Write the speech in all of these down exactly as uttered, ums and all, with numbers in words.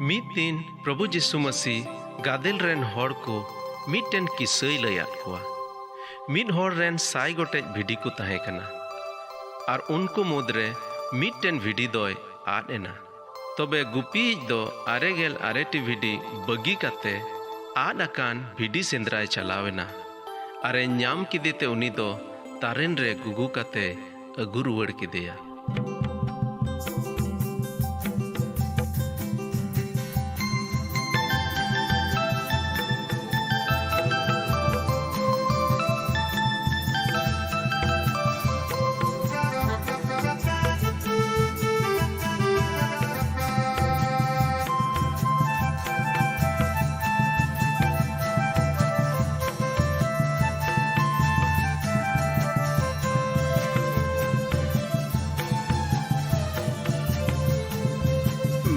ᱢᱤᱫ ᱫᱤᱱ ᱯᱨᱚᱵᱷᱩ ᱡᱤᱥᱩ ᱢᱟᱹᱥᱤ ᱜᱟᱫᱮᱞ ᱨᱮᱱ ᱦᱚᱲ ᱠᱚ ᱢᱤᱫᱴᱮᱱ ᱠᱤᱥᱟᱹᱭ ᱞᱟᱹᱭᱟᱫ ᱠᱚᱣᱟ᱾ ᱢᱤᱫ ᱦᱚᱲ ᱨᱮᱱ ᱥᱟᱭ ᱜᱚᱴᱮᱡ ᱵᱷᱤᱰᱤ ᱠᱚ ᱛᱟᱦᱮᱸ ᱠᱟᱱᱟ, ᱟᱨ ᱩᱱᱠᱩ ᱢᱩᱫᱽᱨᱮ ᱢᱤᱫᱴᱮᱱ ᱵᱷᱤᱰᱤ ᱫᱚᱭ ᱟᱫ ᱮᱱᱟ᱾ ᱛᱚᱵᱮ ᱜᱩᱯᱤᱭᱤᱡ ᱫᱚ ᱟᱨᱮ ᱜᱮᱞ ᱟᱨᱮ ᱴᱤ ᱵᱷᱤᱰᱤ ᱵᱟᱹᱜᱤ ᱠᱟᱛᱮ ᱟᱫ ᱟᱠᱟᱱ ᱵᱷᱤᱰᱤ ᱥᱮᱸᱫᱽᱨᱟᱭ ᱪᱟᱞᱟᱣ ᱮᱱᱟ᱾ ᱟᱨᱮ ᱧᱟᱢ ᱠᱮᱫᱮ ᱛᱮ ᱩᱱᱤ ᱫᱚ ᱛᱟᱨᱮᱱ ᱨᱮ ᱜᱩᱜᱩ ᱠᱟᱛᱮ ᱟᱹᱜᱩ ᱨᱩᱣᱟᱹᱲ ᱠᱮᱫᱮᱭᱟ᱾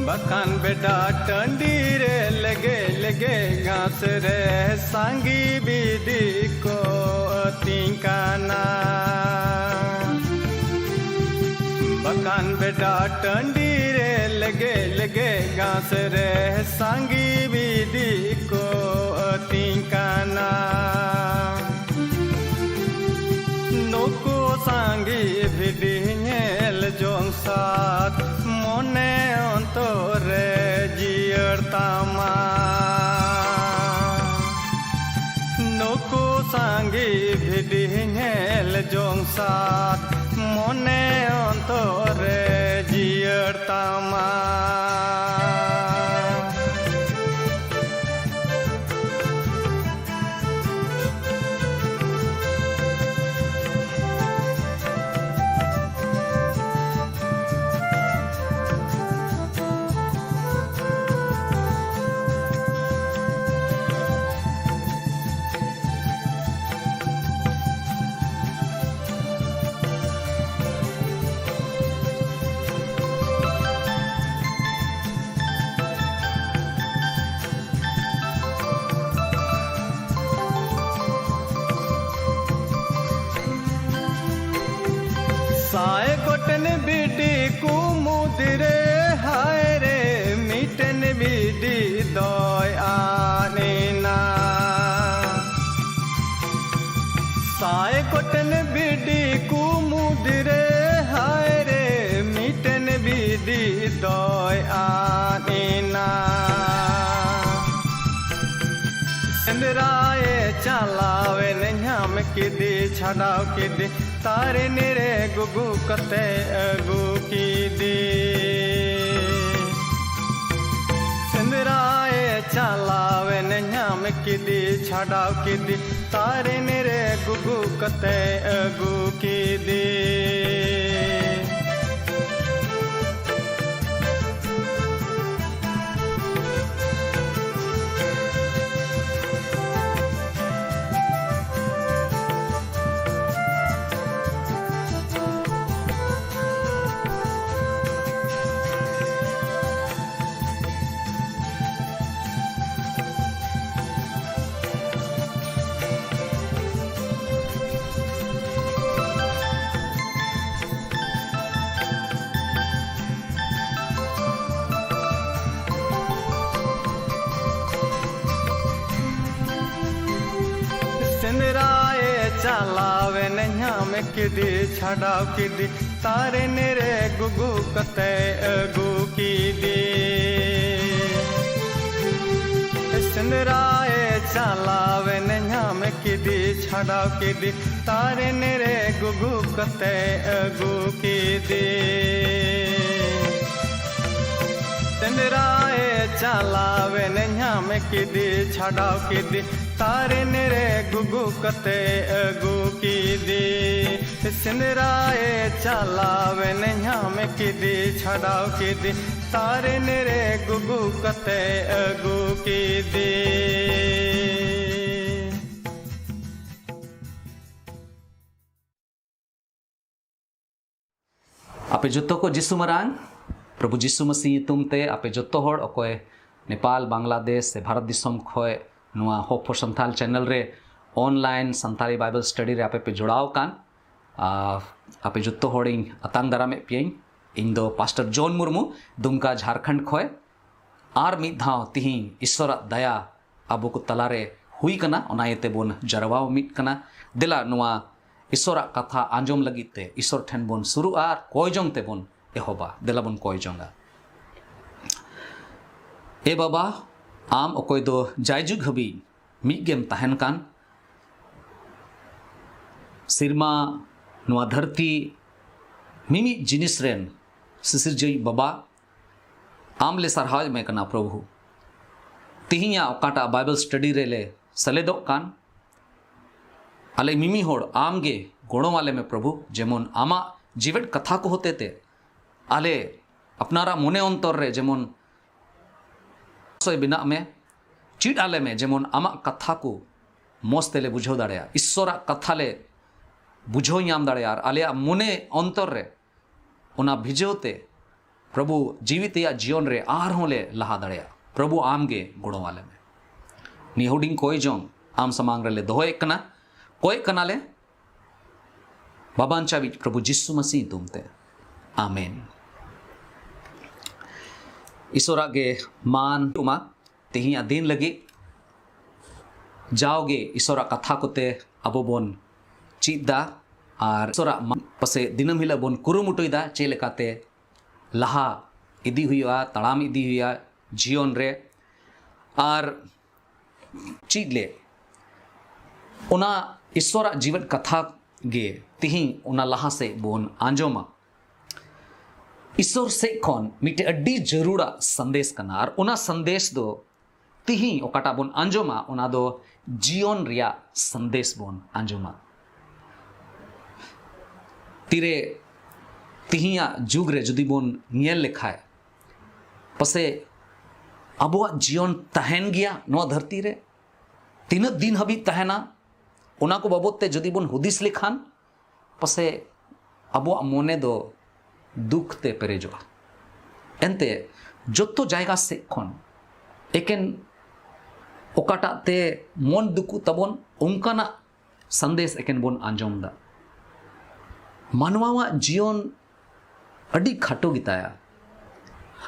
ᱵᱟᱠᱟᱱ ᱵᱮᱰᱟ ᱴᱟᱺᱰᱤ ᱨᱮ ᱞᱮᱜᱮ ᱞᱮᱜᱮ ᱜᱷᱟᱥ ᱨᱮ ᱥᱟᱸᱜᱤ ᱵᱤᱰᱤ ᱠᱚ ᱟᱹᱛᱤᱧ ᱠᱟᱱᱟ᱾ ᱵᱟᱠᱟᱱ ᱵᱮᱰᱟ ᱴᱟᱺᱰᱤ ᱨᱮ ᱞᱮᱜᱮ ᱞᱮᱜᱮ ᱜᱷᱟᱥ ᱨᱮ ᱥᱟᱸᱜᱤ ᱵᱤᱰᱤ ᱠᱚ ᱟᱹᱛᱤᱧ ᱠᱟᱱᱟ᱾ ᱱᱩᱠᱩ ᱥᱟᱸᱜᱮ ᱵᱷᱤᱰᱤ ᱧᱮᱞ ᱡᱚᱝ ᱥᱟᱫ ᱢᱚᱱᱮ ᱚᱱᱛᱚᱨ ᱨᱮ ᱡᱤᱭᱟᱹᱲ ᱛᱟᱢᱟ᱾ ᱱᱩᱠᱩ ᱥᱟᱸᱜᱮ ᱵᱷᱤᱰᱤ ᱧᱮᱞ ᱡᱚᱝ ᱥᱟᱫ ᱢᱚᱱᱮ ᱚᱱᱛᱚᱨ ᱨᱮ ᱡᱤᱭᱟᱹᱲ ᱛᱟᱢᱟ᱾ ᱥᱟᱭ ᱜᱚᱴᱮᱱ ᱵᱤᱰᱤ ᱠᱚ ᱢᱩᱫᱽᱨᱮ ᱦᱟᱭ ᱨᱮ ᱢᱤᱫᱴᱮᱱ ᱫᱚᱭ ᱟᱫ ᱮᱱᱟ᱾ ᱥᱟᱭ ᱜᱚᱴᱮᱱ ᱵᱤᱰᱤ ᱠᱩᱢᱩᱫ ᱨᱮ ᱦᱟᱭ ᱨᱮ ᱢᱤᱫᱴᱮᱱ ᱵᱤᱰᱤ ᱫᱚᱭ ᱟᱫ ᱮᱱᱟ᱾ ᱥᱮᱸᱫᱽᱨᱟᱭᱮ ᱪᱟᱞᱟᱣᱮᱱ ᱧᱟᱢ ᱠᱮᱫᱮ ᱪᱷᱟᱰᱟᱣ ᱠᱮᱫᱮ ᱛᱟᱨᱮᱱ ᱨᱮ ᱜᱩᱜᱩ ᱠᱟᱛᱮ ᱟᱹᱜᱩ ᱠᱮᱫᱮ᱾ ᱥᱮᱸᱫᱽᱨᱟᱭᱮ ᱪᱟᱞᱟᱣᱮᱱ ᱧᱟᱢ ᱠᱮᱫᱮ ᱪᱷᱟᱰᱟᱣ ᱠᱮᱫᱮ ᱛᱟᱨᱮᱱ ᱨᱮ ᱜᱩᱜᱩ ᱠᱟᱛᱮ ᱟᱹᱜᱩ ᱠᱮᱫᱮ᱾ ᱥᱮᱸᱫᱽᱨᱟᱭᱮ ᱪᱟᱞᱟᱣᱮᱱ ᱧᱟᱢ ᱠᱮᱫᱮ ᱪᱷᱟᱰᱟᱣ ᱠᱮᱫᱮ ᱛᱟᱨᱮᱱ ᱨᱮ ᱜᱩᱜᱩ ᱠᱟᱛᱮ ᱟᱹᱜᱩ ᱠᱮᱫᱮ᱾ ᱥᱮᱸᱫᱽᱨᱟᱭᱮ ᱪᱟᱞᱟᱣᱮᱱ ᱧᱟᱢ ᱠᱮᱫᱮ ᱪᱷᱟᱰᱟᱣ ᱠᱮᱫᱮ ᱛᱟᱨᱮᱱ ᱨᱮ ᱜᱩᱜᱩ ᱠᱟᱛᱮ ᱟᱹᱜᱩ ᱠᱮᱫᱮ᱾ ᱥᱮᱸᱫᱽᱨᱟᱭᱮ ᱪᱟᱞᱟᱣᱮᱱ ᱧᱟᱢ ᱠᱮᱫᱮ ᱪᱷᱟᱰᱟᱣ ᱠᱮᱫᱮ ᱛᱟᱨᱮᱱ ᱨᱮ ᱜᱩᱜᱩ ᱠᱟᱛᱮ ᱟᱹᱜᱩ ᱠᱮᱫᱮ᱾ ᱥᱮᱸᱫᱽᱨᱟᱭᱮ ᱪᱟᱞᱟᱣᱮᱱ ᱧᱟᱢ ᱠᱮᱫᱮ ᱪᱷᱟᱰᱟᱣ ᱠᱮᱫᱮ ᱛᱟᱨᱮᱱ ᱨᱮ ᱜᱩᱜᱩ ᱠᱟᱛᱮ ᱟᱹᱜᱩ ᱠᱮᱫᱮ᱾ ᱟᱯᱮ ᱡᱚᱛᱚ ᱠᱚ ᱡᱤᱥᱩ ᱢᱟᱨᱟᱝ, ᱯᱨᱚᱵᱷᱩ ᱡᱤᱥᱩ ᱢᱟᱥᱤ ᱧᱩᱛᱩᱢ ᱛᱮ ᱟᱯᱮ ᱡᱚᱛᱚ ᱦᱚᱲ ᱚᱠᱚᱭ ᱱᱮᱯᱟᱞ, ᱵᱟᱝᱞᱟᱫᱮᱥ ᱥᱮ ᱵᱷᱟᱨᱚᱛ ᱫᱤᱥᱚᱢ ᱠᱷᱚᱱ ᱱᱚᱣᱟ Hope for Santhal channel ᱨᱮ online ᱥᱟᱱᱛᱟᱲᱤ Bible study ᱨᱮ ᱟᱯᱮ ᱯᱮ ᱡᱚᱲᱟᱣ ᱟᱠᱟᱱ, ᱟᱨ ᱟᱯᱮ ᱡᱚᱛᱚ ᱦᱚᱲᱤᱧ ᱟᱛᱟᱝ ᱫᱟᱨᱟᱢᱮᱫ ᱯᱮᱭᱟᱹᱧ᱾ ᱤᱧ ᱫᱚ ᱯᱟᱥᱴᱚᱨ ᱡᱚᱱ ᱢᱩᱨᱢᱩ, ᱫᱩᱢᱠᱟ, ᱡᱷᱟᱲᱠᱷᱚᱸᱰ ᱠᱷᱚᱱ᱾ ᱟᱨ ᱢᱤᱫ ᱫᱷᱟᱣ ᱛᱤᱦᱤᱧ ᱤᱥᱚᱨᱟᱜ ᱫᱟᱭᱟ ᱟᱵᱚ ᱠᱚ ᱛᱟᱞᱟᱨᱮ ᱦᱩᱭ ᱠᱟᱱᱟ, ᱚᱱᱟ ᱤᱭᱟᱹ ᱛᱮᱵᱚᱱ ᱡᱟᱨᱣᱟ ᱢᱤᱫ ᱠᱟᱱᱟ᱾ ᱫᱮᱞᱟ, ᱱᱚᱣᱟ ᱤᱥᱚᱨᱟᱜ ᱠᱟᱛᱷᱟ ᱟᱸᱡᱚᱢ ᱞᱟᱹᱜᱤᱫ ᱛᱮ ᱤᱥᱚᱨ ᱴᱷᱮᱱ ᱵᱚᱱ ᱥᱩᱨᱩᱜᱼᱟ ᱟᱨ ᱠᱚᱭ ᱡᱚᱝ ᱛᱮᱵᱚᱱ ᱮᱦᱚᱵᱟ᱾ ᱫᱮᱞᱟ ᱵᱚᱱ ᱠᱚᱭ ᱡᱚᱝᱟ᱾ ᱮ ᱵᱟᱵᱟ, ᱟᱢ ᱚᱠᱚᱭ ᱫᱚ ᱡᱟᱭᱡᱩᱜᱽ ᱦᱟᱹᱵᱤᱡ ᱢᱤᱫ ᱜᱮᱢ ᱛᱟᱦᱮᱱ ᱠᱟᱱ, ᱥᱮᱨᱢᱟ, ᱱᱚᱣᱟ ᱫᱷᱟᱹᱨᱛᱤ, ᱢᱤᱢᱤᱫ ᱡᱤᱱᱤᱥ ᱨᱮᱱ ᱥᱤᱥᱤᱨᱡᱟᱹᱣᱤᱡ ᱵᱟᱵᱟ, ᱟᱢ ᱞᱮ ᱥᱟᱨᱦᱟᱣ ᱮᱢ ᱠᱟᱱᱟ ᱯᱨᱚᱵᱷᱩ᱾ ᱛᱤᱦᱤᱧᱟᱜ ᱚᱠᱟᱴᱟᱜ ᱵᱟᱭᱵᱮᱞ ᱥᱴᱟᱰᱤ ᱨᱮᱞᱮ ᱥᱮᱞᱮᱫᱚᱜ ᱠᱟᱱ, ᱟᱞᱮ ᱢᱤᱢᱤ ᱦᱚᱲ ᱟᱢ ᱜᱮ ᱜᱚᱲᱚ ᱟᱞᱮ ᱢᱮ ᱯᱨᱚᱵᱷᱩ, ᱡᱮᱢᱚᱱ ᱟᱢᱟᱜ ᱡᱤᱣᱮᱫ ᱠᱟᱛᱷᱟ ᱠᱚ ᱦᱚᱛᱮ ᱛᱮ ᱟᱞᱮ ᱟᱯᱱᱟᱨᱟᱜ ᱢᱚᱱᱮ ᱚᱱᱛᱚᱨ ᱨᱮ ᱡᱮᱢᱚᱱ ᱥᱚᱭ ᱵᱮᱱᱟᱜ ᱢᱮ, ᱪᱮᱫ ᱟᱞᱮ ᱢᱮ, ᱡᱮᱢᱚᱱ ᱟᱢᱟᱜ ᱠᱟᱛᱷᱟ ᱠᱚ ᱢᱚᱡᱽ ᱛᱮᱞᱮ ᱵᱩᱡᱷᱟᱹᱣ ᱫᱟᱲᱮᱭᱟᱜᱼᱟ, ᱤᱥᱥᱚᱨᱟᱜ ᱠᱟᱛᱷᱟ ᱞᱮ ᱵᱩᱡᱷᱟᱹᱣ ᱧᱟᱢ ᱫᱟᱲᱮᱭᱟᱜᱼᱟ ᱟᱨ ᱟᱞᱮᱭᱟᱜ ᱢᱚᱱᱮ ᱚᱱᱛᱚᱨ ᱨᱮ ᱚᱱᱟ ᱵᱷᱤᱡᱟᱹᱣ ᱛᱮ ᱯᱨᱚᱵᱷᱩ ᱡᱤᱣᱤ ᱛᱮᱭᱟᱜ ᱡᱤᱭᱚᱱ ᱨᱮ ᱟᱨᱦᱚᱸ ᱞᱮ ᱞᱟᱦᱟ ᱫᱟᱲᱮᱭᱟᱜᱼᱟ᱾ ᱯᱨᱚᱵᱷᱩ ᱟᱢ ᱜᱮ ᱜᱚᱲᱚ ᱟᱞᱮ ᱢᱮ᱾ ᱱᱤᱭᱟᱹ ᱦᱩᱰᱤᱧ ᱠᱚᱭ ᱡᱚᱝ ᱟᱢ ᱥᱟᱢᱟᱝ ᱨᱮᱞᱮ ᱫᱚᱦᱚᱭᱮᱫ ᱠᱟᱱᱟ, ᱠᱚᱭᱮᱫ ᱠᱟᱱᱟᱞᱮ ᱵᱟᱵᱟᱱᱪᱟᱣᱤᱡ ᱯᱨᱚᱵᱷᱩ ᱡᱤᱥᱩ ᱢᱟᱹᱥᱤ ᱧᱩᱛᱩᱢ ᱛᱮ, ᱟᱢᱮᱱ᱾ ᱤᱥᱚᱨᱟᱜ ᱜᱮ ᱢᱟᱱ ᱢᱟ ᱛᱮᱦᱮᱧᱟᱜ ᱫᱤᱱ ᱞᱟᱹᱜᱤᱫ᱾ ᱡᱟᱣᱜᱮ ᱤᱥᱚᱨᱟᱜ ᱠᱟᱛᱷᱟ ᱠᱚᱛᱮ ᱟᱵᱚ ᱵᱚᱱ ᱪᱮᱫ ᱫᱟ ᱟᱨ ᱤᱥᱚᱨᱟᱜ ᱢᱟ-, ᱯᱟᱥᱮ ᱫᱤᱱᱟᱹᱢ ᱦᱤᱞᱳᱜ ᱵᱚᱱ ᱠᱩᱨᱩᱢᱩᱴᱩᱭᱮᱫᱟ ᱪᱮᱫ ᱞᱮᱠᱟᱛᱮ ᱞᱟᱦᱟ ᱤᱫᱤ ᱦᱩᱭᱩᱜᱼᱟ, ᱛᱟᱲᱟᱢ ᱤᱫᱤ ᱦᱩᱭᱩᱜᱼᱟ ᱡᱤᱭᱚᱱ ᱨᱮ᱾ ᱟᱨ ᱪᱮᱫ ᱞᱮ ᱚᱱᱟ ᱤᱥᱚᱨᱟᱜ ᱡᱤᱣᱮᱫ ᱠᱟᱛᱷᱟ ᱜᱮ ᱛᱤᱦᱤᱧ ᱚᱱᱟ ᱞᱟᱦᱟ ᱥᱮᱫ ᱵᱚᱱ ᱟᱸᱡᱚᱢᱟ᱾ ᱤᱥᱚᱨ ᱥᱮᱫ ᱠᱷᱚᱱ ᱢᱤᱫᱴᱮᱡ ᱟᱹᱰᱤ ᱡᱟᱹᱨᱩᱲᱟᱜ ᱥᱟᱸᱫᱮᱥ ᱠᱟᱱᱟ ᱟᱨ ᱚᱱᱟ ᱥᱟᱸᱫᱮᱥ ᱫᱚ ᱛᱤᱦᱤᱧ ᱚᱠᱟᱴᱟᱜ ᱵᱚᱱ ᱟᱸᱡᱚᱢᱟ ᱚᱱᱟ ᱫᱚ ᱡᱤᱭᱚᱱ ᱨᱮᱭᱟᱜ ᱥᱟᱸᱫᱮᱥ ᱵᱚᱱ ᱟᱸᱡᱚᱢᱟ᱾ ᱛᱤᱨᱮ ᱛᱤᱦᱤᱧᱟᱜ ᱡᱩᱜᱽ ᱨᱮ ᱡᱩᱫᱤ ᱵᱚᱱ ᱧᱮᱞ ᱞᱮᱠᱷᱟᱡ, ᱯᱟᱥᱮ ᱟᱵᱚᱣᱟᱜ ᱡᱤᱭᱚᱱ ᱛᱟᱦᱮᱱ ᱜᱮᱭᱟ ᱱᱚᱣᱟ ᱫᱷᱟᱹᱨᱛᱤ ᱨᱮ? ᱛᱤᱱᱟᱹᱜ ᱫᱤᱱ ᱦᱟᱹᱵᱤᱡ ᱛᱟᱦᱮᱱᱟ? ᱚᱱᱟ ᱠᱚ ᱵᱟᱵᱚᱫ ᱛᱮ ᱡᱩᱫᱤ ᱵᱚᱱ ᱦᱩᱫᱤᱥ ᱞᱮᱠᱷᱟᱱ, ᱯᱟᱥᱮ ᱟᱵᱚᱣᱟᱜ ᱢᱚᱱᱮ ᱫᱚ ᱫᱩᱠ ᱛᱮ ᱯᱮᱨᱮᱡᱚᱜᱼᱟ᱾ ᱮᱱᱛᱮ ᱡᱚᱛᱚ ᱡᱟᱭᱜᱟ ᱥᱮᱫ ᱠᱷᱚᱱ ᱮᱠᱮᱱ ᱚᱠᱟᱴᱟᱜ ᱛᱮ ᱢᱚᱱ ᱫᱩᱠᱩᱜ ᱛᱟᱵᱚᱱ, ᱚᱱᱠᱟᱱᱟᱜ ᱥᱟᱸᱫᱮᱥ ᱮᱠᱮᱱ ᱵᱚᱱ ᱟᱸᱡᱚᱢ ᱫᱟ᱾ ᱢᱟᱱᱣᱟᱣᱟᱜ ᱡᱤᱭᱚᱱ ᱟᱹᱰᱤ ᱠᱷᱟᱴᱚ ᱜᱮᱛᱟᱭᱟ᱾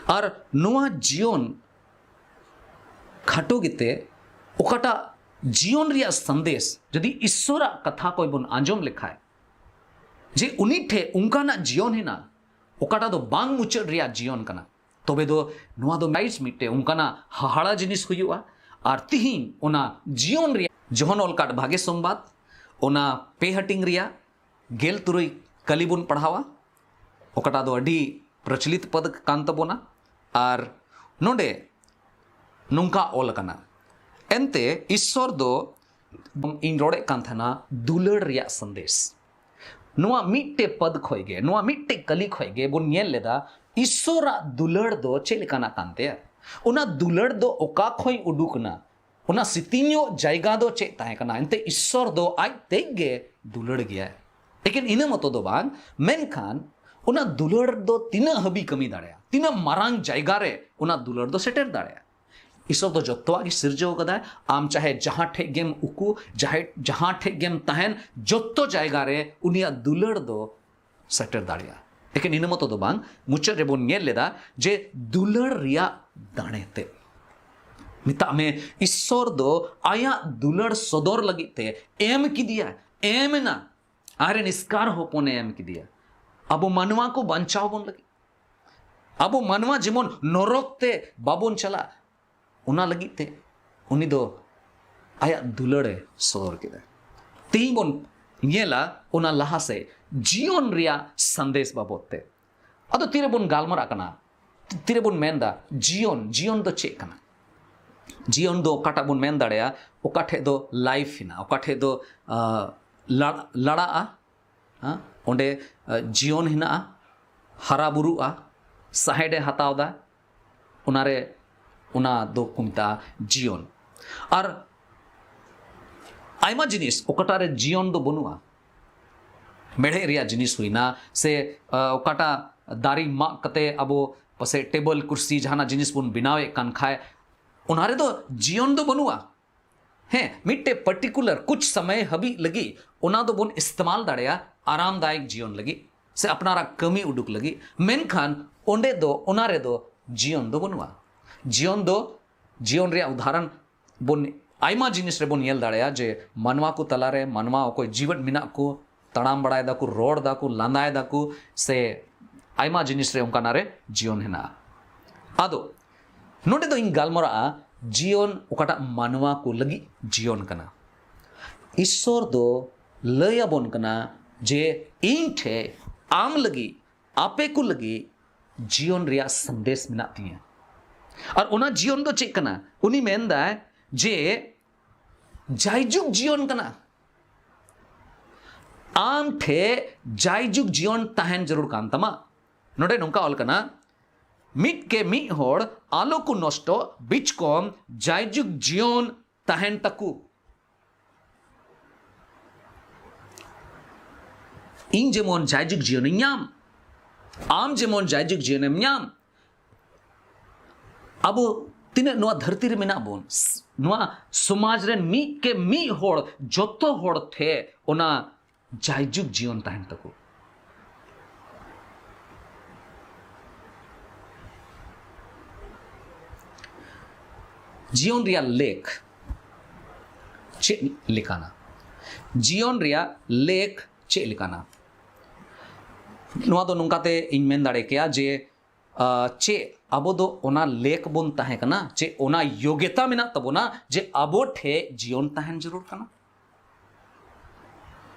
ᱟᱨ ᱱᱚᱣᱟ ᱡᱤᱭᱚᱱ ᱠᱷᱟᱴᱚ ᱜᱮᱛᱮ ᱚᱠᱟᱴᱟᱜ ᱡᱤᱭᱚᱱ ᱨᱮᱭᱟᱜ ᱥᱟᱸᱫᱮᱥ ᱡᱩᱫᱤ ᱤᱥᱥᱚᱨᱟᱜ ᱠᱟᱛᱷᱟ ᱠᱚ ᱵᱚᱱ ᱟᱸᱡᱚᱢ ᱞᱮᱠᱷᱟᱡ, ᱡᱮ ᱩᱱᱤ ᱴᱷᱮᱱ ᱚᱱᱠᱟᱱᱟᱜ ᱡᱤᱭᱚᱱ ᱦᱮᱱᱟᱜ, ᱚᱠᱟᱴᱟᱜ ᱫᱚ ᱵᱟᱝ ᱢᱩᱪᱟᱹᱫ ᱨᱮᱭᱟᱜ ᱡᱤᱭᱚᱱ ᱠᱟᱱᱟ, ᱛᱚᱵᱮ ᱫᱚ ᱱᱚᱣᱟ ᱫᱚ ᱢᱤᱫᱴᱮᱱ ᱚᱱᱠᱟᱱᱟᱜ ᱦᱟᱦᱟᱲᱟ ᱡᱤᱱᱤᱥ ᱦᱩᱭᱩᱜᱼᱟ᱾ ᱟᱨ ᱛᱤᱦᱤᱧ ᱚᱱᱟ ᱡᱤᱭᱚᱱ ᱨᱮᱭᱟᱜ ᱡᱚᱦᱚᱱ ᱚᱞ ᱠᱟᱫ ᱵᱷᱟᱜᱮ ᱥᱚᱢᱵᱟᱫ, ᱚᱱᱟ ᱯᱮ ᱦᱟᱹᱴᱤᱧ ᱨᱮᱭᱟᱜ ᱜᱮᱞ ᱛᱩᱨᱩᱭ ᱠᱟᱹᱞᱤ ᱵᱚᱱ ᱯᱟᱲᱦᱟᱣᱟ, ᱚᱠᱟᱴᱟᱜ ᱫᱚ ᱟᱹᱰᱤ ᱯᱨᱚᱪᱚᱞᱤᱛ ᱯᱚᱫ ᱠᱟᱱ ᱛᱟᱵᱚᱱᱟ᱾ ᱟᱨ ᱱᱚᱰᱮ ᱱᱚᱝᱠᱟ ᱚᱞ ᱟᱠᱟᱱᱟ, ᱮᱱᱛᱮ ᱤᱥᱥᱚᱨ ᱫᱚ, ᱤᱧ ᱨᱚᱲᱮᱫ ᱠᱟᱱ ᱛᱟᱦᱮᱱᱟ ᱫᱩᱞᱟᱹᱲ ᱨᱮᱭᱟᱜ ᱥᱟᱸᱫᱮᱥ᱾ ᱱᱚᱣᱟ ᱢᱤᱫᱴᱮᱡ ᱯᱚᱫ ᱠᱷᱚᱡ ᱜᱮ, ᱱᱚᱣᱟ ᱢᱤᱫᱴᱮᱡ ᱠᱟᱹᱞᱤ ᱠᱷᱚᱡ ᱜᱮ ᱵᱚᱱ ᱧᱮᱞ ᱞᱮᱫᱟ, ᱤᱥᱥᱚᱨᱟᱜ ᱫᱩᱞᱟᱹᱲ ᱫᱚ ᱪᱮᱫ ᱞᱮᱠᱟᱱᱟᱜ ᱠᱟᱱ ᱛᱟᱭᱟ? ᱚᱱᱟ ᱫᱩᱞᱟᱹᱲ ᱫᱚ ᱚᱠᱟ ᱠᱷᱚᱡ ᱩᱰᱩᱠ ᱮᱱᱟ? ᱚᱱᱟ ᱥᱤᱛᱤᱧᱚᱜ ᱡᱟᱭᱜᱟ ᱫᱚ ᱪᱮᱫ ᱛᱟᱦᱮᱸ ᱠᱟᱱᱟ? ᱮᱱᱛᱮ ᱤᱥᱥᱚᱨ ᱫᱚ ᱟᱡ ᱛᱮᱡ ᱜᱮ ᱫᱩᱞᱟᱹᱲ ᱜᱮᱭᱟᱭ᱾ ᱮᱠᱮᱱ ᱤᱱᱟᱹ ᱢᱚᱛᱚ ᱫᱚ ᱵᱟᱝ, ᱢᱮᱱᱠᱷᱟᱱ ᱚᱱᱟ ᱫᱩᱞᱟᱹᱲ ᱫᱚ ᱛᱤᱱᱟᱹᱜ ᱦᱟᱹᱵᱤᱡ ᱠᱟᱹᱢᱤ ᱫᱟᱲᱮᱭᱟᱜᱼᱟ, ᱛᱤᱱᱟᱹᱜ ᱢᱟᱨᱟᱝ ᱡᱟᱭᱜᱟ ᱨᱮ ᱚᱱᱟ ᱫᱩᱞᱟᱹᱲ ᱫᱚ ᱥᱮᱴᱮᱨ ᱫᱟᱲᱮᱭᱟᱜᱼᱟ᱾ ᱤᱥᱥᱚᱨ ᱫᱚ ᱡᱚᱛᱚᱣᱟᱜ ᱜᱮ ᱥᱤᱨᱡᱟᱹᱣ ᱠᱟᱫᱟᱭ᱾ ᱟᱢ ᱪᱟᱦᱮ ᱡᱟᱦᱟᱸ ᱴᱷᱮᱡ ᱜᱮᱢ ᱩᱠᱩ, ᱡᱟᱦᱟᱸ, ᱡᱟᱦᱟᱸ ᱴᱷᱮᱡ ᱜᱮᱢ ᱛᱟᱦᱮᱱ, ᱡᱚᱛᱚ ᱡᱟᱭᱜᱟ ᱨᱮ ᱩᱱᱤᱭᱟᱜ ᱫᱩᱞᱟᱹᱲ ᱫᱚ ᱥᱮᱴᱮᱨ ᱫᱟᱲᱮᱭᱟᱜᱼᱟ᱾ ᱮᱠᱮᱱ ᱤᱱᱟᱹ ᱢᱚᱛᱚ ᱫᱚ ᱵᱟᱝ, ᱢᱩᱪᱟᱹᱫ ᱨᱮᱵᱚᱱ ᱧᱮᱞ ᱞᱮᱫᱟ ᱡᱮ ᱫᱩᱞᱟᱹᱲ ᱨᱮᱭᱟᱜ ᱫᱟᱲᱮ ᱛᱮ, ᱢᱮᱛᱟᱜ ᱢᱮ, ᱤᱥᱥᱚᱨ ᱫᱚ ᱟᱭᱟᱜ ᱫᱩᱞᱟᱹᱲ ᱥᱚᱫᱚᱨ ᱞᱟᱹᱜᱤᱫ ᱛᱮ ᱮᱢ ᱠᱮᱫᱮᱭᱟ, ᱮᱢ ᱮᱱᱟ, ᱟᱡᱨᱮᱱ ᱮᱥᱠᱟᱨ ᱦᱚᱯᱚᱱᱮ ᱮᱢ ᱠᱮᱫᱮᱭᱟ, ᱟᱵᱚ ᱢᱟᱱᱣᱟ ᱠᱚ ᱵᱟᱧᱪᱟᱣ ᱵᱚᱱ ᱞᱟᱹᱜᱤᱫ, ᱟᱵᱚ ᱢᱟᱱᱣᱟ ᱡᱮᱢᱚᱱ ᱱᱚᱨᱚᱠ ᱛᱮ ᱵᱟᱵᱚᱱ ᱪᱟᱞᱟᱜ, ᱚᱱᱟ ᱞᱟᱹᱜᱤᱫ ᱛᱮ ᱩᱱᱤ ᱫᱚ ᱟᱭᱟᱜ ᱫᱩᱞᱟᱹᱲᱮ ᱥᱚᱫᱚᱨ ᱠᱮᱫᱟ᱾ ᱛᱮᱦᱮᱧ ᱵᱚᱱ ᱧᱮᱞᱟ ᱚᱱᱟ ᱞᱟᱦᱟ ᱥᱮᱫ ᱡᱤᱭᱚᱱ ᱨᱮᱭᱟᱜ ᱥᱟᱸᱫᱮᱥ ᱵᱟᱵᱚᱫ ᱛᱮ᱾ ᱟᱫᱚ ᱛᱤᱨᱮᱵᱚᱱ ᱜᱟᱞᱢᱟᱨᱟᱜ ᱠᱟᱱᱟ, ᱛᱤᱨᱮᱵᱚᱱ ᱢᱮᱱᱫᱟ ᱡᱤᱭᱚᱱ, ᱡᱤᱭᱚᱱ ᱫᱚ ᱪᱮᱫ ᱠᱟᱱᱟ? ᱡᱤᱭᱚᱱ ᱫᱚ ᱚᱠᱟᱴᱟᱜ ᱵᱚᱱ ᱢᱮᱱ ᱫᱟᱲᱮᱭᱟᱜᱼᱟ, ᱚᱠᱟ ᱴᱷᱮᱡ ᱫᱚ ᱞᱟᱭᱤᱯᱷ ᱦᱮᱱᱟᱜᱼᱟ, ᱚᱠᱟ ᱴᱷᱮᱡ ᱫᱚ, ᱟ, ᱞᱟ-, ᱞᱟᱲᱟᱜᱼᱟ, ᱦᱮᱸ? ᱚᱸᱰᱮ, ᱟ, ᱡᱤᱭᱚᱱ ᱦᱮᱱᱟᱜᱼᱟ, ᱦᱟᱨᱟ ᱵᱩᱨᱩᱜᱼᱟ, ᱥᱟᱦᱮᱸᱰᱮ ᱦᱟᱛᱟᱣ ᱫᱟ, ᱚᱱᱟᱨᱮ, ᱚᱱᱟ ᱫᱚ ᱠᱚ ᱢᱮᱛᱟᱜᱼᱟ ᱡᱤᱭᱚᱱ᱾ ᱟᱨ ᱟᱭᱢᱟ ᱡᱤᱱᱤᱥ ᱚᱠᱟᱴᱟᱜ ᱨᱮ ᱡᱤᱭᱚᱱ ᱫᱚ ᱵᱟᱹᱱᱩᱜᱼᱟ, ᱢᱮᱲᱦᱮᱫ ᱨᱮᱭᱟᱜ ᱡᱤᱱᱤᱥ ᱦᱩᱭᱱᱟ, ᱥᱮ, ᱟ, ᱚᱠᱟᱴᱟᱜ ᱫᱟᱨᱮ ᱢᱟᱜ ᱠᱟᱛᱮ ᱟᱵᱚ ᱯᱟᱥᱮ ᱴᱮᱵᱚᱞ, ᱠᱩᱨᱥᱤ, ᱡᱟᱦᱟᱱᱟᱜ ᱡᱤᱱᱤᱥ ᱵᱚᱱ ᱵᱮᱱᱟᱣᱮᱫ ᱠᱟᱱ ᱠᱷᱟᱡ, ᱚᱱᱟ ᱨᱮᱫᱚ ᱡᱤᱭᱚᱱ ᱫᱚ ᱵᱟᱹᱱᱩᱜᱼᱟ᱾ ᱦᱮᱸ, ᱢᱤᱫᱴᱮᱡ ᱯᱟᱨᱴᱤᱠᱩᱞᱟᱨ ᱠᱩᱪ ᱥᱚᱢᱚᱭ ᱦᱟᱹᱵᱤᱡ ᱞᱟᱹᱜᱤᱫ ᱚᱱᱟ ᱫᱚᱵᱚᱱ ᱤᱥᱛᱮᱢᱟᱞ ᱫᱟᱲᱮᱭᱟᱜᱼᱟ ᱟᱨᱟᱢᱫᱟᱭᱚᱠ ᱡᱤᱭᱚᱱ ᱞᱟᱹᱜᱤᱫ ᱥᱮ ᱟᱯᱱᱟᱨᱟᱜ ᱠᱟᱹᱢᱤ ᱩᱰᱩᱠ ᱞᱟᱹᱜᱤᱫ, ᱢᱮᱱᱠᱷᱟᱱ ᱚᱸᱰᱮ ᱫᱚ, ᱚᱱᱟ ᱨᱮᱫᱚ ᱡᱤᱭᱚᱱ ᱫᱚ ᱵᱟᱹᱱᱩᱜᱼᱟ᱾ ᱡᱤᱭᱚᱱ ᱫᱚ ᱡᱤᱭᱚᱱ ᱨᱮᱭᱟᱜ ᱩᱫᱟᱦᱚᱨᱚᱱ ᱵᱚᱱ ᱟᱭᱢᱟ ᱡᱤᱱᱤᱥ ᱨᱮᱵᱚᱱ ᱧᱮᱞ ᱫᱟᱲᱮᱭᱟᱜᱼᱟ, ᱡᱮ ᱢᱟᱱᱣᱟ ᱠᱚ ᱛᱟᱞᱟᱨᱮ ᱢᱟᱱᱣᱟ ᱚᱠᱚᱭ ᱡᱤᱣᱮᱫ ᱢᱮᱱᱟᱜ ᱠᱚ, ᱛᱟᱲᱟᱢ ᱵᱟᱲᱟᱭ ᱫᱟᱠᱚ, ᱨᱚᱲ ᱫᱟᱠᱚ, ᱞᱟᱸᱫᱟᱭ ᱫᱟᱠᱚ, ᱥᱮ ᱟᱭᱢᱟ ᱡᱤᱱᱤᱥ ᱨᱮ ᱚᱱᱠᱟᱱᱟᱜ ᱨᱮ ᱡᱤᱭᱚᱱ ᱦᱮᱱᱟᱜᱼᱟ᱾ ᱟᱫᱚ ᱱᱚᱰᱮ ᱫᱚ ᱤᱧ ᱜᱟᱞᱢᱟᱨᱟᱜᱼᱟ ᱡᱤᱭᱚᱱ ᱚᱠᱟᱴᱟᱜ ᱢᱟᱱᱣᱟ ᱠᱚ ᱞᱟᱹᱜᱤᱫ ᱡᱤᱭᱚᱱ ᱠᱟᱱᱟ᱾ ᱤᱥᱥᱚᱨ ᱫᱚ ᱞᱟᱹᱭ ᱟᱵᱚᱱ ᱠᱟᱱᱟ ᱡᱮ ᱤᱧ ᱴᱷᱮᱡ, ᱟᱢ ᱞᱟᱹᱜᱤᱫ, ᱟᱯᱮ ᱠᱚ ᱞᱟᱹᱜᱤᱫ ᱡᱤᱭᱚᱱ ᱨᱮᱭᱟᱜ ᱥᱟᱸᱫᱮᱥ ᱢᱮᱱᱟᱜ ᱛᱤᱧᱟᱹ᱾ ᱟᱨ ᱚᱱᱟ ᱡᱤᱭᱚᱱ ᱫᱚ ᱪᱮᱫ ᱠᱟᱱᱟ? ᱩᱱᱤ ᱢᱮᱱᱫᱟᱭ ᱡᱮ ᱡᱟᱭᱡᱩᱜᱽ ᱡᱤᱭᱚᱱ ᱠᱟᱱᱟ᱾ ᱟᱢ ᱴᱷᱮᱡ ᱡᱟᱭᱡᱩᱜᱽ ᱡᱤᱭᱚᱱ ᱛᱟᱦᱮᱱ ᱡᱟᱹᱨᱩᱲ ᱠᱟᱱ ᱛᱟᱢᱟ᱾ ᱱᱚᱰᱮ ᱱᱚᱝᱠᱟ ᱚᱞ ᱠᱟᱱᱟ, ᱢᱤᱫ ᱠᱮ ᱢᱤᱫ ᱦᱚᱲ ᱟᱞᱚ ᱠᱚ ᱱᱚᱥᱴᱚ, ᱵᱤᱪᱠᱚᱢ ᱡᱟᱭᱡᱩᱜᱽ ᱡᱤᱭᱚᱱ ᱛᱟᱦᱮᱱ ᱛᱟᱠᱚ᱾ ᱤᱧ ᱡᱮᱢᱚᱱ ᱡᱟᱭᱡᱩᱜᱽ ᱡᱤᱭᱚᱱᱤᱧ ᱧᱟᱢ, ᱟᱢ ᱡᱮᱢᱚᱱ ᱡᱟᱭᱡᱩᱜᱽ ᱡᱤᱭᱚᱱᱮᱢ ᱧᱟᱢ, ᱟᱵᱚ ᱛᱤᱱᱟᱹᱜ ᱱᱚᱣᱟ ᱫᱷᱟᱹᱨᱛᱤ ᱨᱮ ᱢᱮᱱᱟᱜ ᱵᱚᱱ, ᱱᱚᱣᱟ ᱥᱚᱢᱟᱡᱽ ᱨᱮᱱ ᱢᱤᱫ ᱠᱮ ᱢᱤᱫ ᱦᱚᱲ, ᱡᱚᱛᱚ ᱦᱚᱲ ᱴᱷᱮᱡ ᱚᱱᱟ ᱡᱟᱭᱡᱩᱜᱽ ᱡᱤᱭᱚᱱ ᱛᱟᱦᱮᱱ ᱛᱟᱠᱚ᱾ ᱡᱤᱭᱚᱱ ᱨᱮᱭᱟᱜ ᱞᱮᱠ ᱪᱮᱫ ᱞᱮᱠᱟᱱᱟ? ᱡᱤᱭᱚᱱ ᱨᱮᱭᱟᱜ ᱞᱮᱠ ᱪᱮᱫ ᱞᱮᱠᱟᱱᱟ? ᱱᱚᱣᱟ ᱫᱚ ᱱᱚᱝᱠᱟᱛᱮ ᱤᱧ ᱢᱮᱱ ᱫᱟᱲᱮ ᱠᱮᱭᱟ ᱡᱮ, ᱟᱸ, ᱪᱮᱫ ᱟᱵᱚ ᱫᱚ ᱚᱱᱟ ᱞᱮᱠ ᱵᱚᱱ ᱛᱟᱦᱮᱸ ᱠᱟᱱᱟ? ᱪᱮᱫ ᱚᱱᱟ ᱭᱳᱜᱽᱭᱚᱛᱟ ᱢᱮᱱᱟᱜ ᱛᱟᱵᱚᱱᱟ ᱡᱮ ᱟᱵᱚ ᱴᱷᱮᱡ ᱡᱤᱭᱚᱱ ᱛᱟᱦᱮᱱ ᱡᱟᱹᱨᱩᱲ ᱠᱟᱱᱟ?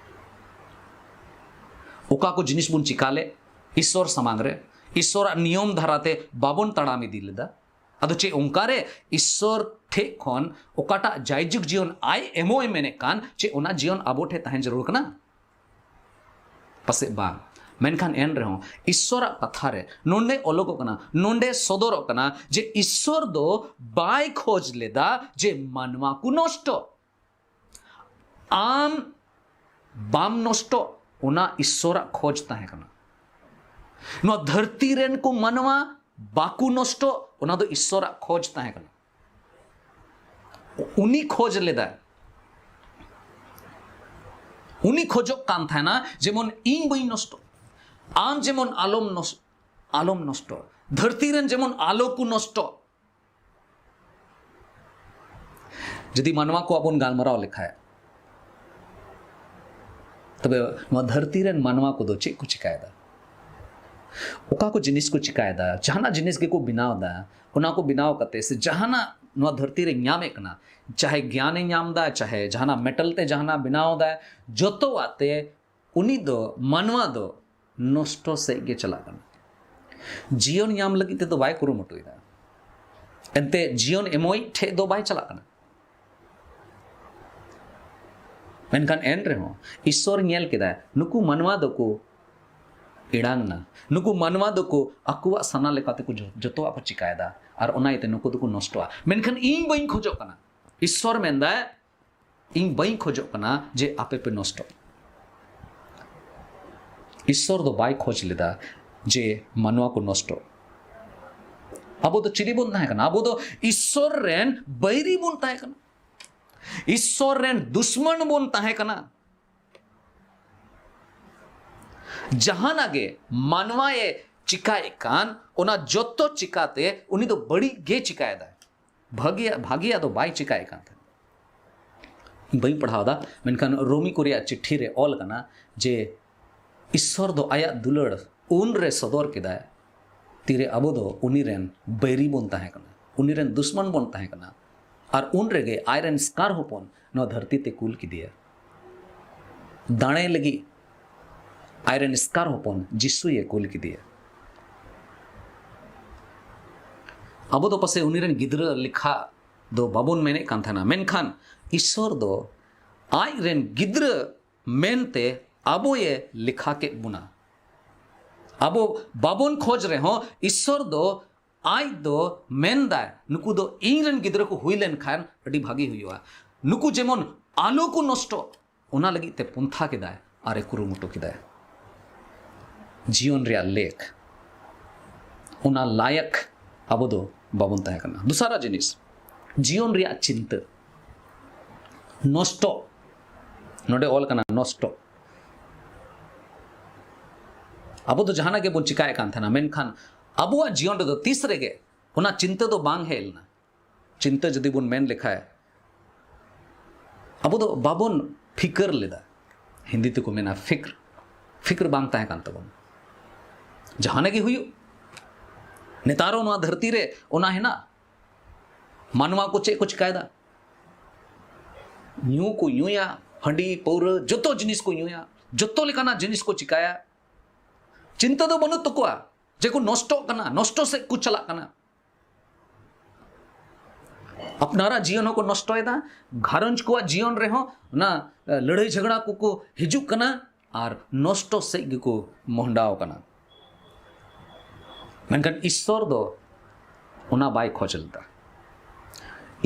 ᱚᱠᱟ ᱠᱚ ᱡᱤᱱᱤᱥ ᱵᱚᱱ ᱪᱤᱠᱟ ᱞᱮᱫ ᱤᱥᱥᱚᱨ ᱥᱟᱢᱟᱝ ᱨᱮ, ᱤᱥᱥᱚᱨᱟᱜ ᱱᱤᱭᱚᱢ ᱫᱷᱟᱨᱟᱛᱮ ᱵᱟᱵᱚᱱ ᱛᱟᱲᱟᱢ ᱤᱫᱤ ᱞᱮᱫᱟ, ᱟᱫᱚ ᱪᱮᱫ ᱚᱱᱠᱟᱨᱮ ᱤᱥᱥᱚᱨ ᱴᱷᱮᱡ ᱠᱷᱚᱱ ᱚᱠᱟᱴᱟᱜ ᱡᱟᱭᱡᱩᱜᱽ ᱡᱤᱭᱚᱱ ᱟᱡ ᱮᱢᱚᱜ ᱮ ᱢᱮᱱᱮᱫ ᱠᱟᱱ, ᱪᱮᱫ ᱚᱱᱟ ᱡᱤᱭᱚᱱ ᱟᱵᱚ ᱴᱷᱮᱡ ᱛᱟᱦᱮᱱ ᱡᱟᱹᱨᱩᱲ ᱠᱟᱱᱟ? ᱯᱟᱥᱮᱡ ᱵᱟᱝ᱾ ᱢᱮᱱᱠᱷᱟᱱ ᱮᱱ ᱨᱮᱦᱚᱸ ᱤᱥᱥᱚᱨᱟᱜ ᱠᱟᱛᱷᱟ ᱨᱮ ᱱᱚᱰᱮ ᱚᱞᱚᱜᱚᱜ ᱠᱟᱱᱟ, ᱱᱚᱰᱮ ᱥᱚᱫᱚᱨᱚᱜ ᱠᱟᱱᱟ ᱡᱮ ᱤᱥᱥᱚᱨ ᱫᱚ ᱵᱟᱭ ᱠᱷᱚᱡᱽ ᱞᱮᱫᱟ ᱡᱮ ᱢᱟᱱᱣᱟ ᱠᱚ ᱱᱚᱥᱴᱚ᱾ ᱟᱢ ᱵᱟᱢ ᱱᱚᱥᱴᱚᱜ, ᱚᱱᱟ ᱤᱥᱥᱚᱨᱟᱜ ᱠᱷᱚᱡᱽ ᱛᱟᱦᱮᱸ ᱠᱟᱱᱟ᱾ ᱱᱚᱣᱟ ᱫᱷᱟᱹᱨᱛᱤ ᱨᱮᱱ ᱠᱚ ᱢᱟᱱᱣᱟ ᱵᱟᱠᱚ ᱱᱚᱥᱴᱚᱜ, ᱚᱱᱟ ᱫᱚ ᱤᱥᱥᱚᱨᱟᱜ ᱠᱷᱚᱡᱽ ᱛᱟᱦᱮᱸ ᱠᱟᱱᱟ᱾ ᱩᱱᱤ ᱠᱷᱚᱡᱽ ᱞᱮᱫᱟᱭ, ᱩᱱᱤ ᱠᱷᱚᱡᱚᱜ ᱠᱟᱱ ᱛᱟᱦᱮᱱᱟ ᱡᱮᱢᱚᱱ ᱤᱧ ᱵᱟᱹᱧ ᱱᱚᱥᱴᱚᱜ, ᱟᱢ ᱡᱮᱢᱚᱱ ᱟᱞᱚᱢ ᱱᱚᱥ-, ᱟᱞᱚᱢ ᱱᱚᱥᱴᱚᱜ, ᱫᱷᱟᱹᱨᱛᱤ ᱨᱮᱱ ᱡᱮᱢᱚᱱ ᱟᱞᱚ ᱠᱚ ᱱᱚᱥᱴᱚᱜ᱾ ᱡᱩᱫᱤ ᱢᱟᱱᱣᱟ ᱠᱚᱣᱟᱜ ᱵᱚᱱ ᱜᱟᱞᱢᱟᱨᱟᱣ ᱞᱮᱠᱷᱟᱡ, ᱛᱚᱵᱮ ᱱᱚᱣᱟ ᱫᱷᱟᱹᱨᱛᱤ ᱨᱮᱱ ᱢᱟᱱᱣᱟ ᱠᱚᱫᱚ ᱪᱮᱫ ᱠᱚ ᱪᱤᱠᱟᱭᱮᱫᱟ? ᱚᱠᱟ ᱠᱚ ᱡᱤᱱᱤᱥ ᱠᱚ ᱪᱤᱠᱟᱭᱮᱫᱟ? ᱡᱟᱦᱟᱱᱟᱜ ᱡᱤᱱᱤᱥ ᱜᱮᱠᱚ ᱵᱮᱱᱟᱣ ᱮᱫᱟ, ᱚᱱᱟ ᱠᱚ ᱵᱮᱱᱟᱣ ᱠᱟᱛᱮ ᱥᱮ ᱡᱟᱦᱟᱱᱟᱜ ᱱᱚᱣᱟ ᱫᱷᱟᱹᱨᱛᱤ ᱨᱮ ᱧᱟᱢᱮᱫ ᱠᱟᱱᱟ, ᱪᱟᱦᱮ ᱜᱮᱭᱟᱱᱮ ᱧᱟᱢ ᱮᱫᱟ, ᱪᱟᱦᱮ ᱡᱟᱦᱟᱱᱟᱜ ᱢᱮᱴᱟᱞ ᱛᱮ ᱡᱟᱦᱟᱱᱟᱜ ᱵᱮᱱᱟᱣ ᱮᱫᱟ, ᱡᱚᱛᱚᱣᱟᱜ ᱛᱮ ᱩᱱᱤ ᱫᱚ, ᱢᱟᱱᱣᱟ ᱫᱚ ᱱᱚᱥᱴᱚ ᱥᱮᱫ ᱜᱮ ᱪᱟᱞᱟᱜ ᱠᱟᱱᱟ᱾ ᱡᱤᱭᱚᱱ ᱧᱟᱢ ᱞᱟᱹᱜᱤᱫ ᱛᱮᱫᱚ ᱵᱟᱭ ᱠᱩᱨᱩᱢᱩᱴᱩᱭᱮᱫᱟ᱾ ᱮᱱᱛᱮ ᱡᱤᱭᱚᱱ ᱮᱢᱚᱭᱤᱡ ᱴᱷᱮᱡ ᱫᱚ ᱵᱟᱭ ᱪᱟᱞᱟᱜ ᱠᱟᱱᱟ᱾ ᱢᱮᱱᱠᱷᱟᱱ ᱮᱱ ᱨᱮᱦᱚᱸ ᱤᱥᱥᱚᱨ ᱧᱮᱞ ᱠᱮᱫᱟᱭ, ᱱᱩᱠᱩ ᱢᱟᱱᱣᱟ ᱫᱚᱠᱚ ᱮᱲᱟᱝ ᱱᱟ, ᱱᱩᱠᱩ ᱢᱟᱱᱣᱟ ᱫᱚᱠᱚ ᱟᱠᱚᱣᱟᱜ ᱥᱟᱱᱟ ᱞᱮᱠᱟ ᱛᱮᱠᱚ ᱡᱚ-, ᱡᱚᱛᱚᱣᱟᱜ ᱠᱚ ᱪᱤᱠᱟᱭᱮᱫᱟ, ᱟᱨ ᱚᱱᱟ ᱤᱭᱟᱹᱛᱮ ᱱᱩᱠᱩ ᱫᱚᱠᱚ ᱱᱚᱥᱴᱚᱜᱼᱟ᱾ ᱢᱮᱱᱠᱷᱟᱱ ᱤᱧ ᱵᱟᱹᱧ ᱠᱷᱚᱡᱚᱜ ᱠᱟᱱᱟ, ᱤᱥᱥᱚᱨ ᱢᱮᱱᱫᱟᱭ, ᱤᱧ ᱵᱟᱹᱧ ᱠᱷᱚᱡᱚᱜ ᱠᱟᱱᱟ ᱡᱮ ᱟᱯᱮ ᱯᱮ ᱱᱚᱥᱴᱚᱜ᱾ ᱤᱥᱥᱚᱨ ᱫᱚ ᱵᱟᱭ ᱠᱷᱚᱡᱽ ᱞᱮᱫᱟ ᱡᱮ ᱢᱟᱱᱣᱟ ᱠᱚ ᱱᱚᱥᱴᱚᱜ᱾ ᱟᱵᱚ ᱫᱚ ᱪᱤᱞᱤ ᱵᱚᱱ ᱛᱟᱦᱮᱸ ᱠᱟᱱᱟ? ᱟᱵᱚ ᱫᱚ ᱤᱥᱥᱚᱨ ᱨᱮᱱ ᱵᱟᱹᱭᱨᱤ ᱵᱚᱱ ᱛᱟᱦᱮᱸ ᱠᱟᱱᱟ᱾ ᱤᱥᱥᱚᱨ ᱨᱮᱱ ᱫᱩᱥᱢᱟᱱ ᱵᱚᱱ ᱛᱟᱦᱮᱸ ᱠᱟᱱᱟ᱾ ᱡᱟᱦᱟᱱᱟᱜ ᱜᱮ ᱢᱟᱱᱣᱟᱭᱮ ᱪᱤᱠᱟᱭᱮᱫ ᱠᱟᱱ, ᱚᱱᱟ ᱡᱚᱛᱚ ᱪᱤᱠᱟᱛᱮ ᱩᱱᱤ ᱫᱚ ᱵᱟᱹᱲᱤᱡ ᱜᱮ ᱪᱤᱠᱟᱭᱮᱫᱟᱭ᱾ ᱵᱷᱟᱜᱮᱭᱟᱜ, ᱵᱷᱟᱜᱮᱭᱟᱜ ᱫᱚ ᱵᱟᱭ ᱪᱤᱠᱟᱭᱮᱫ ᱠᱟᱱ ᱛᱟᱦᱮᱸᱫ᱾ ᱵᱟᱹᱧ ᱯᱟᱲᱦᱟᱣ ᱮᱫᱟ, ᱢᱮᱱᱠᱷᱟᱱ ᱨᱳᱢᱤ ᱠᱚ ᱨᱮᱭᱟᱜ ᱪᱤᱴᱷᱤ ᱨᱮ ᱚᱞ ᱠᱟᱱᱟ ᱡᱮ ᱤᱥᱥᱚᱨ ᱫᱚ ᱟᱭᱟᱜ ᱫᱩᱞᱟᱹᱲ ᱩᱱ ᱨᱮ ᱥᱚᱫᱚᱨ ᱠᱮᱫᱟᱭ, ᱛᱤᱨᱮ ᱟᱵᱚ ᱫᱚ ᱩᱱᱤ ᱨᱮᱱ ᱵᱟᱹᱭᱨᱤ ᱵᱚᱱ ᱛᱟᱦᱮᱸ ᱠᱟᱱᱟ, ᱩᱱᱤ ᱨᱮᱱ ᱫᱩᱥᱢᱟᱱ ᱵᱚᱱ ᱛᱟᱦᱮᱸ ᱠᱟᱱᱟ, ᱟᱨ ᱩᱱ ᱨᱮᱜᱮ ᱟᱡ ᱨᱮᱱ ᱥᱠᱟᱨ ᱦᱚᱯᱚᱱ ᱱᱚᱣᱟ ᱫᱷᱟᱹᱨᱛᱤ ᱛᱮ ᱠᱩᱞ ᱠᱮᱫᱮᱭᱟ᱾ ᱫᱟᱲᱮ ᱞᱟᱹᱜᱤᱫ ᱟᱡ ᱨᱮᱱ ᱥᱠᱟᱨ ᱦᱚᱯᱚᱱ ᱡᱤᱥᱩᱭᱮ ᱠᱩᱞ ᱠᱮᱫᱮᱭᱟ᱾ ᱟᱵᱚ ᱫᱚ ᱯᱟᱥᱮᱡ ᱩᱱᱤ ᱨᱮᱱ ᱜᱤᱫᱽᱨᱟᱹ ᱞᱮᱠᱷᱟ ᱫᱚ ᱵᱟᱵᱚᱱ ᱢᱮᱱᱮᱫ ᱠᱟᱱ ᱛᱟᱦᱮᱱᱟ, ᱢᱮᱱᱠᱷᱟᱱ ᱤᱥᱥᱚᱨ ᱫᱚ ᱟᱡ ᱨᱮᱱ ᱜᱤᱫᱽᱨᱟᱹ ᱢᱮᱱᱛᱮ ᱟᱵᱚᱭᱮ ᱞᱮᱠᱷᱟ ᱠᱮᱫ ᱵᱚᱱᱟ᱾ ᱟᱵᱚ ᱵᱟᱵᱚᱱ ᱠᱷᱚᱡᱽ ᱨᱮᱦᱚᱸ, ᱤᱥᱥᱚᱨ ᱫᱚ ᱟᱡ ᱫᱚ ᱢᱮᱱᱫᱟᱭ, ᱱᱩᱠᱩ ᱫᱚ ᱤᱧ ᱨᱮᱱ ᱜᱤᱫᱽᱨᱟᱹ ᱠᱚ ᱦᱩᱭ ᱞᱮᱱᱠᱷᱟᱱ ᱟᱹᱰᱤ ᱵᱷᱟᱜᱮ ᱦᱩᱭᱩᱜᱼᱟ, ᱱᱩᱠᱩ ᱡᱮᱢᱚᱱ ᱟᱞᱚ ᱠᱚ ᱱᱚᱥᱴᱚᱜ, ᱚᱱᱟ ᱞᱟᱹᱜᱤᱫ ᱛᱮ ᱯᱚᱱᱛᱷᱟ ᱠᱮᱫᱟᱭ ᱟᱨᱮ ᱠᱩᱨᱩᱢᱩᱴᱩ ᱠᱮᱫᱟᱭ᱾ ᱡᱤᱭᱚᱱ ᱨᱮᱭᱟᱜ ᱞᱮᱠ, ᱚᱱᱟ ᱞᱟᱭᱮᱠ ᱟᱵᱚ ᱫᱚ ᱵᱟᱵᱚᱱ ᱛᱟᱦᱮᱸ ᱠᱟᱱᱟ᱾ ᱫᱚᱥᱟᱨᱟ ᱡᱤᱱᱤᱥ, ᱡᱤᱭᱚᱱ ᱨᱮᱭᱟᱜ ᱪᱤᱱᱛᱟᱹ᱾ ᱱᱚᱥᱴᱚ, ᱱᱚᱰᱮ ᱚᱞ ᱠᱟᱱᱟ ᱱᱚᱥᱴᱚ᱾ ᱟᱵᱚ ᱫᱚ ᱡᱟᱦᱟᱱᱟᱜ ᱜᱮᱵᱚᱱ ᱪᱤᱠᱟᱭᱮᱫ ᱠᱟᱱ ᱛᱟᱦᱮᱱᱟ, ᱢᱮᱱᱠᱷᱟᱱ ᱟᱵᱚᱣᱟᱜ ᱡᱤᱭᱚᱱ ᱨᱮᱫᱚ ᱛᱤᱥ ᱨᱮᱜᱮ ᱚᱱᱟ ᱪᱤᱱᱛᱟᱹ ᱫᱚ ᱵᱟᱝ ᱦᱮᱡ ᱞᱮᱱᱟ᱾ ᱪᱤᱱᱛᱟᱹ ᱡᱩᱫᱤ ᱵᱚᱱ ᱢᱮᱱ ᱞᱮᱠᱷᱟᱡ, ᱟᱵᱚ ᱫᱚ ᱵᱟᱵᱚᱱ ᱯᱷᱤᱠᱨ ᱞᱮᱫᱟ᱾ ᱦᱤᱱᱫᱤ ᱛᱮᱠᱚ ᱢᱮᱱᱟ ᱯᱷᱤᱠᱨ᱾ ᱯᱷᱤᱠᱨ ᱵᱟᱝ ᱛᱟᱦᱮᱸ ᱠᱟᱱ ᱛᱟᱵᱚᱱᱟ᱾ ᱡᱟᱦᱟᱱᱟᱜ ᱜᱮ ᱦᱩᱭᱩᱜ, ᱱᱮᱛᱟᱨ ᱦᱚᱸ ᱱᱚᱣᱟ ᱫᱷᱟᱹᱨᱛᱤ ᱨᱮ ᱚᱱᱟ ᱦᱮᱱᱟᱜ᱾ ᱢᱟᱱᱣᱟ ᱠᱚ ᱪᱮᱫ ᱠᱚ ᱪᱤᱠᱟᱭᱮᱫᱟ? ᱧᱩ ᱠᱚ ᱧᱩᱭᱟ, ᱦᱟᱺᱰᱤ ᱯᱟᱹᱣᱨᱟᱹ ᱡᱚᱛᱚ ᱡᱤᱱᱤᱥ ᱠᱚ ᱧᱩᱭᱟ, ᱡᱚᱛᱚ ᱞᱮᱠᱟᱱᱟᱜ ᱡᱤᱱᱤᱥ ᱠᱚ ᱪᱤᱠᱟᱭᱟ᱾ ᱪᱤᱱᱛᱟᱹ ᱫᱚ ᱵᱟᱹᱱᱩᱜ ᱛᱟᱠᱚᱣᱟ ᱡᱮ ᱠᱚ ᱱᱚᱥᱴᱚᱜ ᱠᱟᱱᱟ, ᱱᱚᱥᱴᱚ ᱥᱮᱫ ᱠᱚ ᱪᱟᱞᱟᱜ ᱠᱟᱱᱟ᱾ ᱟᱯᱱᱟᱨᱟᱜ ᱡᱤᱭᱚᱱ ᱦᱚᱸᱠᱚ ᱱᱚᱥᱴᱚᱭᱮᱫᱟ, ᱜᱷᱟᱨᱚᱸᱡᱽ ᱠᱚᱣᱟᱜ ᱡᱤᱭᱚᱱ ᱨᱮᱦᱚᱸ ᱚᱱᱟ ᱞᱟᱹᱲᱦᱟᱹᱭ ᱡᱷᱟᱜᱽᱲᱟ ᱠᱚᱠᱚ ᱦᱤᱡᱩᱜ ᱠᱟᱱᱟ ᱟᱨ ᱱᱚᱥᱴᱚ ᱥᱮᱫ ᱜᱮᱠᱚ ᱢᱚᱦᱰᱟᱣ ᱠᱟᱱᱟ᱾ ᱢᱮᱱᱠᱷᱟᱱ ᱤᱥᱥᱚᱨ ᱫᱚ ᱚᱱᱟ ᱵᱟᱭ ᱠᱷᱚᱡᱽ ᱞᱮᱫᱟ᱾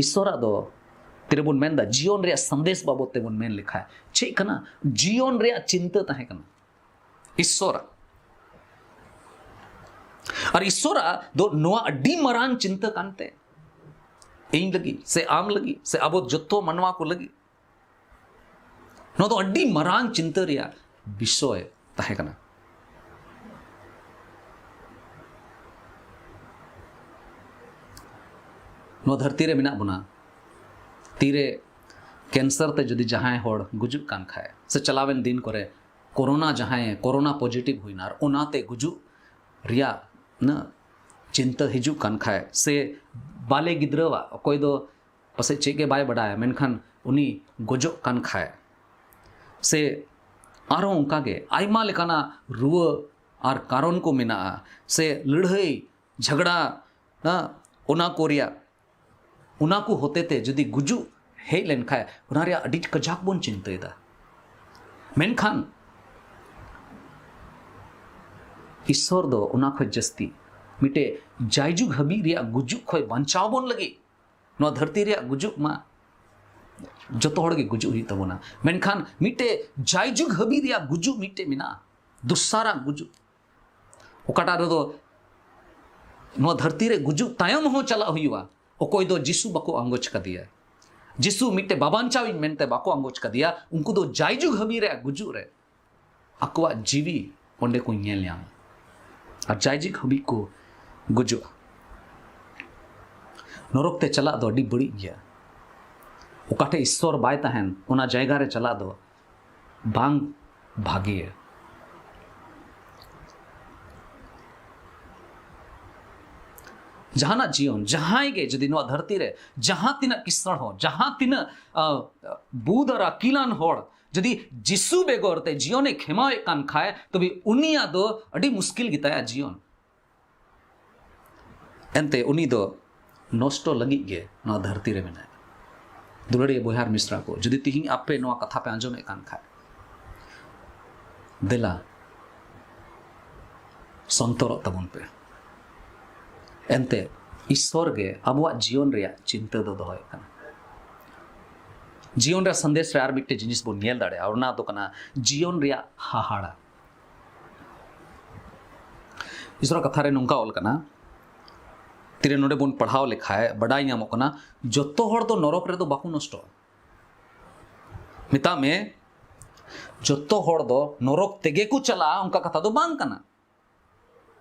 ᱤᱥᱥᱚᱨᱟᱜ ᱫᱚ ᱛᱤᱨᱮᱵᱚᱱ ᱢᱮᱱᱫᱟ, ᱡᱤᱭᱚᱱ ᱨᱮᱭᱟᱜ ᱥᱟᱸᱫᱮᱥ ᱵᱟᱵᱚᱫ ᱛᱮᱵᱚᱱ ᱢᱮᱱ ᱞᱮᱠᱷᱟᱱ ᱪᱮᱫ ᱠᱟᱱᱟ? ᱡᱤᱭᱚᱱ ᱨᱮᱭᱟᱜ ᱪᱤᱱᱛᱟᱹ ᱛᱟᱦᱮᱸ ᱠᱟᱱᱟ ᱤᱥᱥᱚᱨᱟᱜ᱾ ᱟᱨ ᱤᱥᱥᱚᱨᱟᱜ ᱫᱚ ᱱᱚᱣᱟ ᱟᱹᱰᱤ ᱢᱟᱨᱟᱝ ᱪᱤᱱᱛᱟᱹ ᱠᱟᱱᱛᱮ, ᱤᱧ ᱞᱟᱹᱜᱤᱫ ᱥᱮ ᱟᱢ ᱞᱟᱹᱜᱤᱫ ᱥᱮ ᱟᱵᱚ ᱡᱚᱛᱚ ᱢᱟᱱᱣᱟ ᱠᱚ ᱞᱟᱹᱜᱤᱫ ᱱᱚᱣᱟ ᱫᱚ ᱟᱹᱰᱤ ᱢᱟᱨᱟᱝ ᱪᱤᱱᱛᱟᱹ ᱨᱮᱭᱟᱜ ᱵᱤᱥᱚᱭ ᱛᱟᱦᱮᱸ ᱠᱟᱱᱟ᱾ ᱱᱚᱣᱟ ᱫᱷᱟᱹᱨᱛᱤ ᱨᱮ ᱢᱮᱱᱟᱜ ᱵᱚᱱᱟ, ᱛᱤᱨᱮ ᱠᱮᱱᱥᱟᱨ ᱛᱮ ᱡᱩᱫᱤ ᱡᱟᱦᱟᱸᱭ ᱦᱚᱲ ᱜᱩᱡᱩᱜ ᱠᱟᱱ ᱠᱷᱟᱡ, ᱥᱮ ᱪᱟᱞᱟᱣᱮᱱ ᱫᱤᱱ ᱠᱚᱨᱮ ᱠᱳᱨᱳᱱᱟ, ᱡᱟᱦᱟᱸᱭ ᱠᱳᱨᱳᱱᱟ ᱯᱚᱡᱤᱴᱤᱵᱷ ᱦᱩᱭᱱᱟ ᱟᱨ ᱚᱱᱟᱛᱮ ᱜᱩᱡᱩᱜ ᱨᱮᱭᱟᱜ ᱩᱱᱟᱹᱜ ᱪᱤᱱᱛᱟᱹ ᱦᱤᱡᱩᱜ ᱠᱟᱱ ᱠᱷᱟᱡ, ᱥᱮ ᱵᱟᱞᱮ ᱜᱤᱫᱽᱨᱟᱹᱣᱟᱜ, ᱚᱠᱚᱭ ᱫᱚ ᱯᱟᱥᱮᱡ ᱪᱮᱫ ᱜᱮ ᱵᱟᱭ ᱵᱟᱰᱟᱭᱟ, ᱢᱮᱱᱠᱷᱟᱱ ᱩᱱᱤ ᱜᱚᱡᱚᱜ ᱠᱟᱱ ᱠᱷᱟᱡ, ᱥᱮ ᱟᱨᱦᱚᱸ ᱚᱱᱠᱟᱜᱮ ᱟᱭᱢᱟ ᱞᱮᱠᱟᱱᱟᱜ ᱨᱩᱣᱟᱹ ᱟᱨ ᱠᱟᱨᱚᱱ ᱠᱚ ᱢᱮᱱᱟᱜᱼᱟ, ᱥᱮ ᱞᱟᱹᱲᱦᱟᱹᱭ ᱡᱷᱟᱜᱽᱲᱟ, ᱦᱮᱸ, ᱚᱱᱟ ᱠᱚ ᱨᱮᱭᱟᱜ, ᱚᱱᱟ ᱠᱚ ᱦᱚᱛᱮᱛᱮ ᱡᱩᱫᱤ ᱜᱩᱡᱩᱜ ᱦᱮᱡ ᱞᱮᱱᱠᱷᱟᱡ, ᱚᱱᱟ ᱨᱮᱭᱟᱜ ᱟᱹᱰᱤ ᱠᱟᱡᱟᱠ ᱵᱚᱱ ᱪᱤᱱᱛᱟᱹᱭᱮᱫᱟ᱾ ᱢᱮᱱᱠᱷᱟᱱ ᱤᱥᱥᱚᱨ ᱫᱚ ᱚᱱᱟ ᱠᱷᱚᱡ ᱡᱟᱹᱥᱛᱤ ᱢᱤᱫᱴᱮᱡ ᱡᱟᱭᱡᱩᱜᱽ ᱦᱟᱹᱵᱤᱡ ᱨᱮᱭᱟᱜ ᱜᱩᱡᱩᱜ ᱠᱷᱚᱡ ᱵᱟᱧᱪᱟᱣ ᱵᱚᱱ ᱞᱟᱹᱜᱤᱫ, ᱱᱚᱣᱟ ᱫᱷᱟᱹᱨᱛᱤ ᱨᱮᱭᱟᱜ ᱜᱩᱡᱩᱜ ᱢᱟ ᱡᱚᱛᱚ ᱦᱚᱲ ᱜᱮ ᱜᱩᱡᱩᱜ ᱦᱩᱭᱩᱜ ᱛᱟᱵᱚᱱᱟ, ᱢᱮᱱᱠᱷᱟᱱ ᱢᱤᱫᱴᱮᱡ ᱡᱟᱭᱡᱩᱜᱽ ᱦᱟᱹᱵᱤᱡ ᱨᱮᱭᱟᱜ ᱜᱩᱡᱩᱜ ᱢᱤᱫᱴᱮᱡ ᱢᱮᱱᱟᱜᱼᱟ, ᱫᱚᱥᱟᱨᱟᱜ ᱜᱩᱡᱩᱜ, ᱚᱠᱟᱴᱟᱜ ᱨᱮᱫᱚ ᱱᱚᱣᱟ ᱫᱷᱟᱹᱨᱛᱤ ᱨᱮ ᱜᱩᱡᱩᱜ ᱛᱟᱭᱚᱢ ᱦᱚᱸ ᱪᱟᱞᱟᱜ ᱦᱩᱭᱩᱜᱼᱟ᱾ ᱚᱠᱚᱭ ᱫᱚ ᱡᱤᱥᱩ ᱵᱟᱠᱚ ᱟᱸᱜᱚᱪ ᱠᱟᱫᱮᱭᱟ, ᱡᱤᱥᱩ ᱢᱤᱫᱴᱮᱡ ᱵᱟᱵᱟᱧᱪᱟᱣᱤᱧ ᱢᱮᱱᱛᱮ ᱵᱟᱠᱚ ᱟᱸᱜᱚᱪ ᱠᱟᱫᱮᱭᱟ, ᱩᱱᱠᱩ ᱫᱚ ᱡᱟᱭᱡᱩᱜᱽ ᱦᱟᱹᱵᱤᱡ ᱨᱮᱭᱟᱜ ᱜᱩᱡᱩᱜ ᱨᱮ ᱟᱠᱚᱣᱟᱜ ᱡᱤᱣᱤ ᱚᱸᱰᱮ ᱠᱚ ᱧᱮᱞ ᱧᱟᱢᱟ ᱟᱨ ᱡᱟᱭᱡᱩᱜᱽ ᱦᱟᱹᱵᱤᱡ ᱠᱚ ᱜᱩᱡᱩᱜᱼᱟ᱾ ᱱᱚᱨᱚᱠ ᱛᱮ ᱪᱟᱞᱟᱜ ᱫᱚ ᱟᱹᱰᱤ ᱵᱟᱹᱲᱤᱡ ᱜᱮᱭᱟ᱾ ᱚᱠᱟ ᱴᱷᱮᱡ ᱤᱥᱥᱚᱨ ᱵᱟᱭ ᱛᱟᱦᱮᱱ, ᱚᱱᱟ ᱡᱟᱭᱜᱟ ᱨᱮ ᱪᱟᱞᱟᱜ ᱫᱚ ᱵᱟᱝ ᱵᱷᱟᱜᱮᱭᱟ᱾ ᱡᱟᱦᱟᱱᱟᱜ ᱡᱤᱭᱚᱱ, ᱡᱟᱦᱟᱸᱭ ᱜᱮ ᱡᱩᱫᱤ ᱱᱚᱣᱟ ᱫᱷᱟᱹᱨᱛᱤ ᱨᱮ ᱡᱟᱦᱟᱸ ᱛᱤᱱᱟᱹᱜ ᱠᱤᱥᱟᱹᱬ ᱦᱚᱲ, ᱡᱟᱦᱟᱸ ᱛᱤᱱᱟᱹᱜ, ᱟ, ᱵᱩᱫᱷ ᱟᱨ ᱟᱹᱠᱤᱞᱟᱱ ᱦᱚᱲ ᱡᱩᱫᱤ ᱡᱤᱥᱩ ᱵᱮᱜᱚᱨ ᱛᱮ ᱡᱤᱭᱚᱱᱮ ᱠᱷᱮᱢᱟᱣᱮᱫ ᱠᱟᱱ ᱠᱷᱟᱡ, ᱛᱚᱵᱮ ᱩᱱᱤᱭᱟᱜ ᱫᱚ ᱟᱹᱰᱤ ᱢᱩᱥᱠᱤᱞ ᱜᱮᱛᱟᱭᱟ ᱡᱤᱭᱚᱱ᱾ ᱮᱱᱛᱮ ᱩᱱᱤ ᱫᱚ ᱱᱚᱥᱴᱚ ᱞᱟᱹᱜᱤᱫ ᱜᱮ ᱱᱚᱣᱟ ᱫᱷᱟᱹᱨᱛᱤ ᱨᱮ ᱢᱮᱱᱟᱭᱟ᱾ ᱫᱩᱞᱟᱹᱲᱤᱭᱟᱹ ᱵᱚᱭᱦᱟ ᱟᱨ ᱢᱤᱥᱨᱟ ᱠᱚ, ᱡᱩᱫᱤ ᱛᱤᱦᱤᱧ ᱟᱯᱮ ᱱᱚᱣᱟ ᱠᱟᱛᱷᱟ ᱯᱮ ᱟᱸᱡᱚᱢᱮᱫ ᱠᱟᱱ ᱠᱷᱟᱡ, ᱫᱮᱞᱟ, ᱥᱚᱱᱛᱚᱨᱚᱜ ᱛᱟᱵᱚᱱ ᱯᱮ᱾ ᱮᱱᱛᱮ ᱤᱥᱥᱚᱨ ᱜᱮ ᱟᱵᱚᱣᱟᱜ ᱡᱤᱭᱚᱱ ᱨᱮᱭᱟᱜ ᱪᱤᱱᱛᱟᱹ ᱫᱚ ᱫᱚᱦᱚᱭᱮᱫ ᱠᱟᱱᱟ᱾ ᱡᱤᱭᱚᱱ ᱨᱮᱭᱟᱜ ᱥᱟᱸᱫᱮᱥ ᱨᱮ ᱟᱨ ᱢᱤᱫᱴᱮᱡ ᱡᱤᱱᱤᱥ ᱵᱚᱱ ᱧᱮᱞ ᱫᱟᱲᱮᱭᱟᱜᱼᱟ, ᱚᱱᱟ ᱫᱚ ᱠᱟᱱᱟ ᱡᱤᱭᱚᱱ ᱨᱮᱭᱟᱜ ᱦᱟᱦᱟᱲᱟ᱾ ᱤᱥᱚᱨᱟᱜ ᱠᱟᱛᱷᱟ ᱨᱮ ᱱᱚᱝᱠᱟ ᱚᱞ ᱠᱟᱱᱟ, ᱛᱤᱨᱮ ᱱᱚᱰᱮ ᱵᱚᱱ ᱯᱟᱲᱦᱟᱣ ᱞᱮᱠᱷᱟᱡ ᱵᱟᱰᱟᱭ ᱧᱟᱢᱚᱜ ᱠᱟᱱᱟ, ᱡᱚᱛᱚ ᱦᱚᱲ ᱫᱚ ᱱᱚᱨᱚᱠ ᱨᱮᱫᱚ ᱵᱟᱠᱚ ᱱᱚᱥᱴᱚᱜᱼᱟ᱾ ᱢᱮᱛᱟᱜ ᱢᱮ, ᱡᱚᱛᱚ ᱦᱚᱲ ᱫᱚ ᱱᱚᱨᱚᱠ ᱛᱮᱜᱮ ᱠᱚ ᱪᱟᱞᱟᱜᱼᱟ, ᱚᱱᱠᱟ ᱠᱟᱛᱷᱟ ᱫᱚ ᱵᱟᱝ ᱠᱟᱱᱟ᱾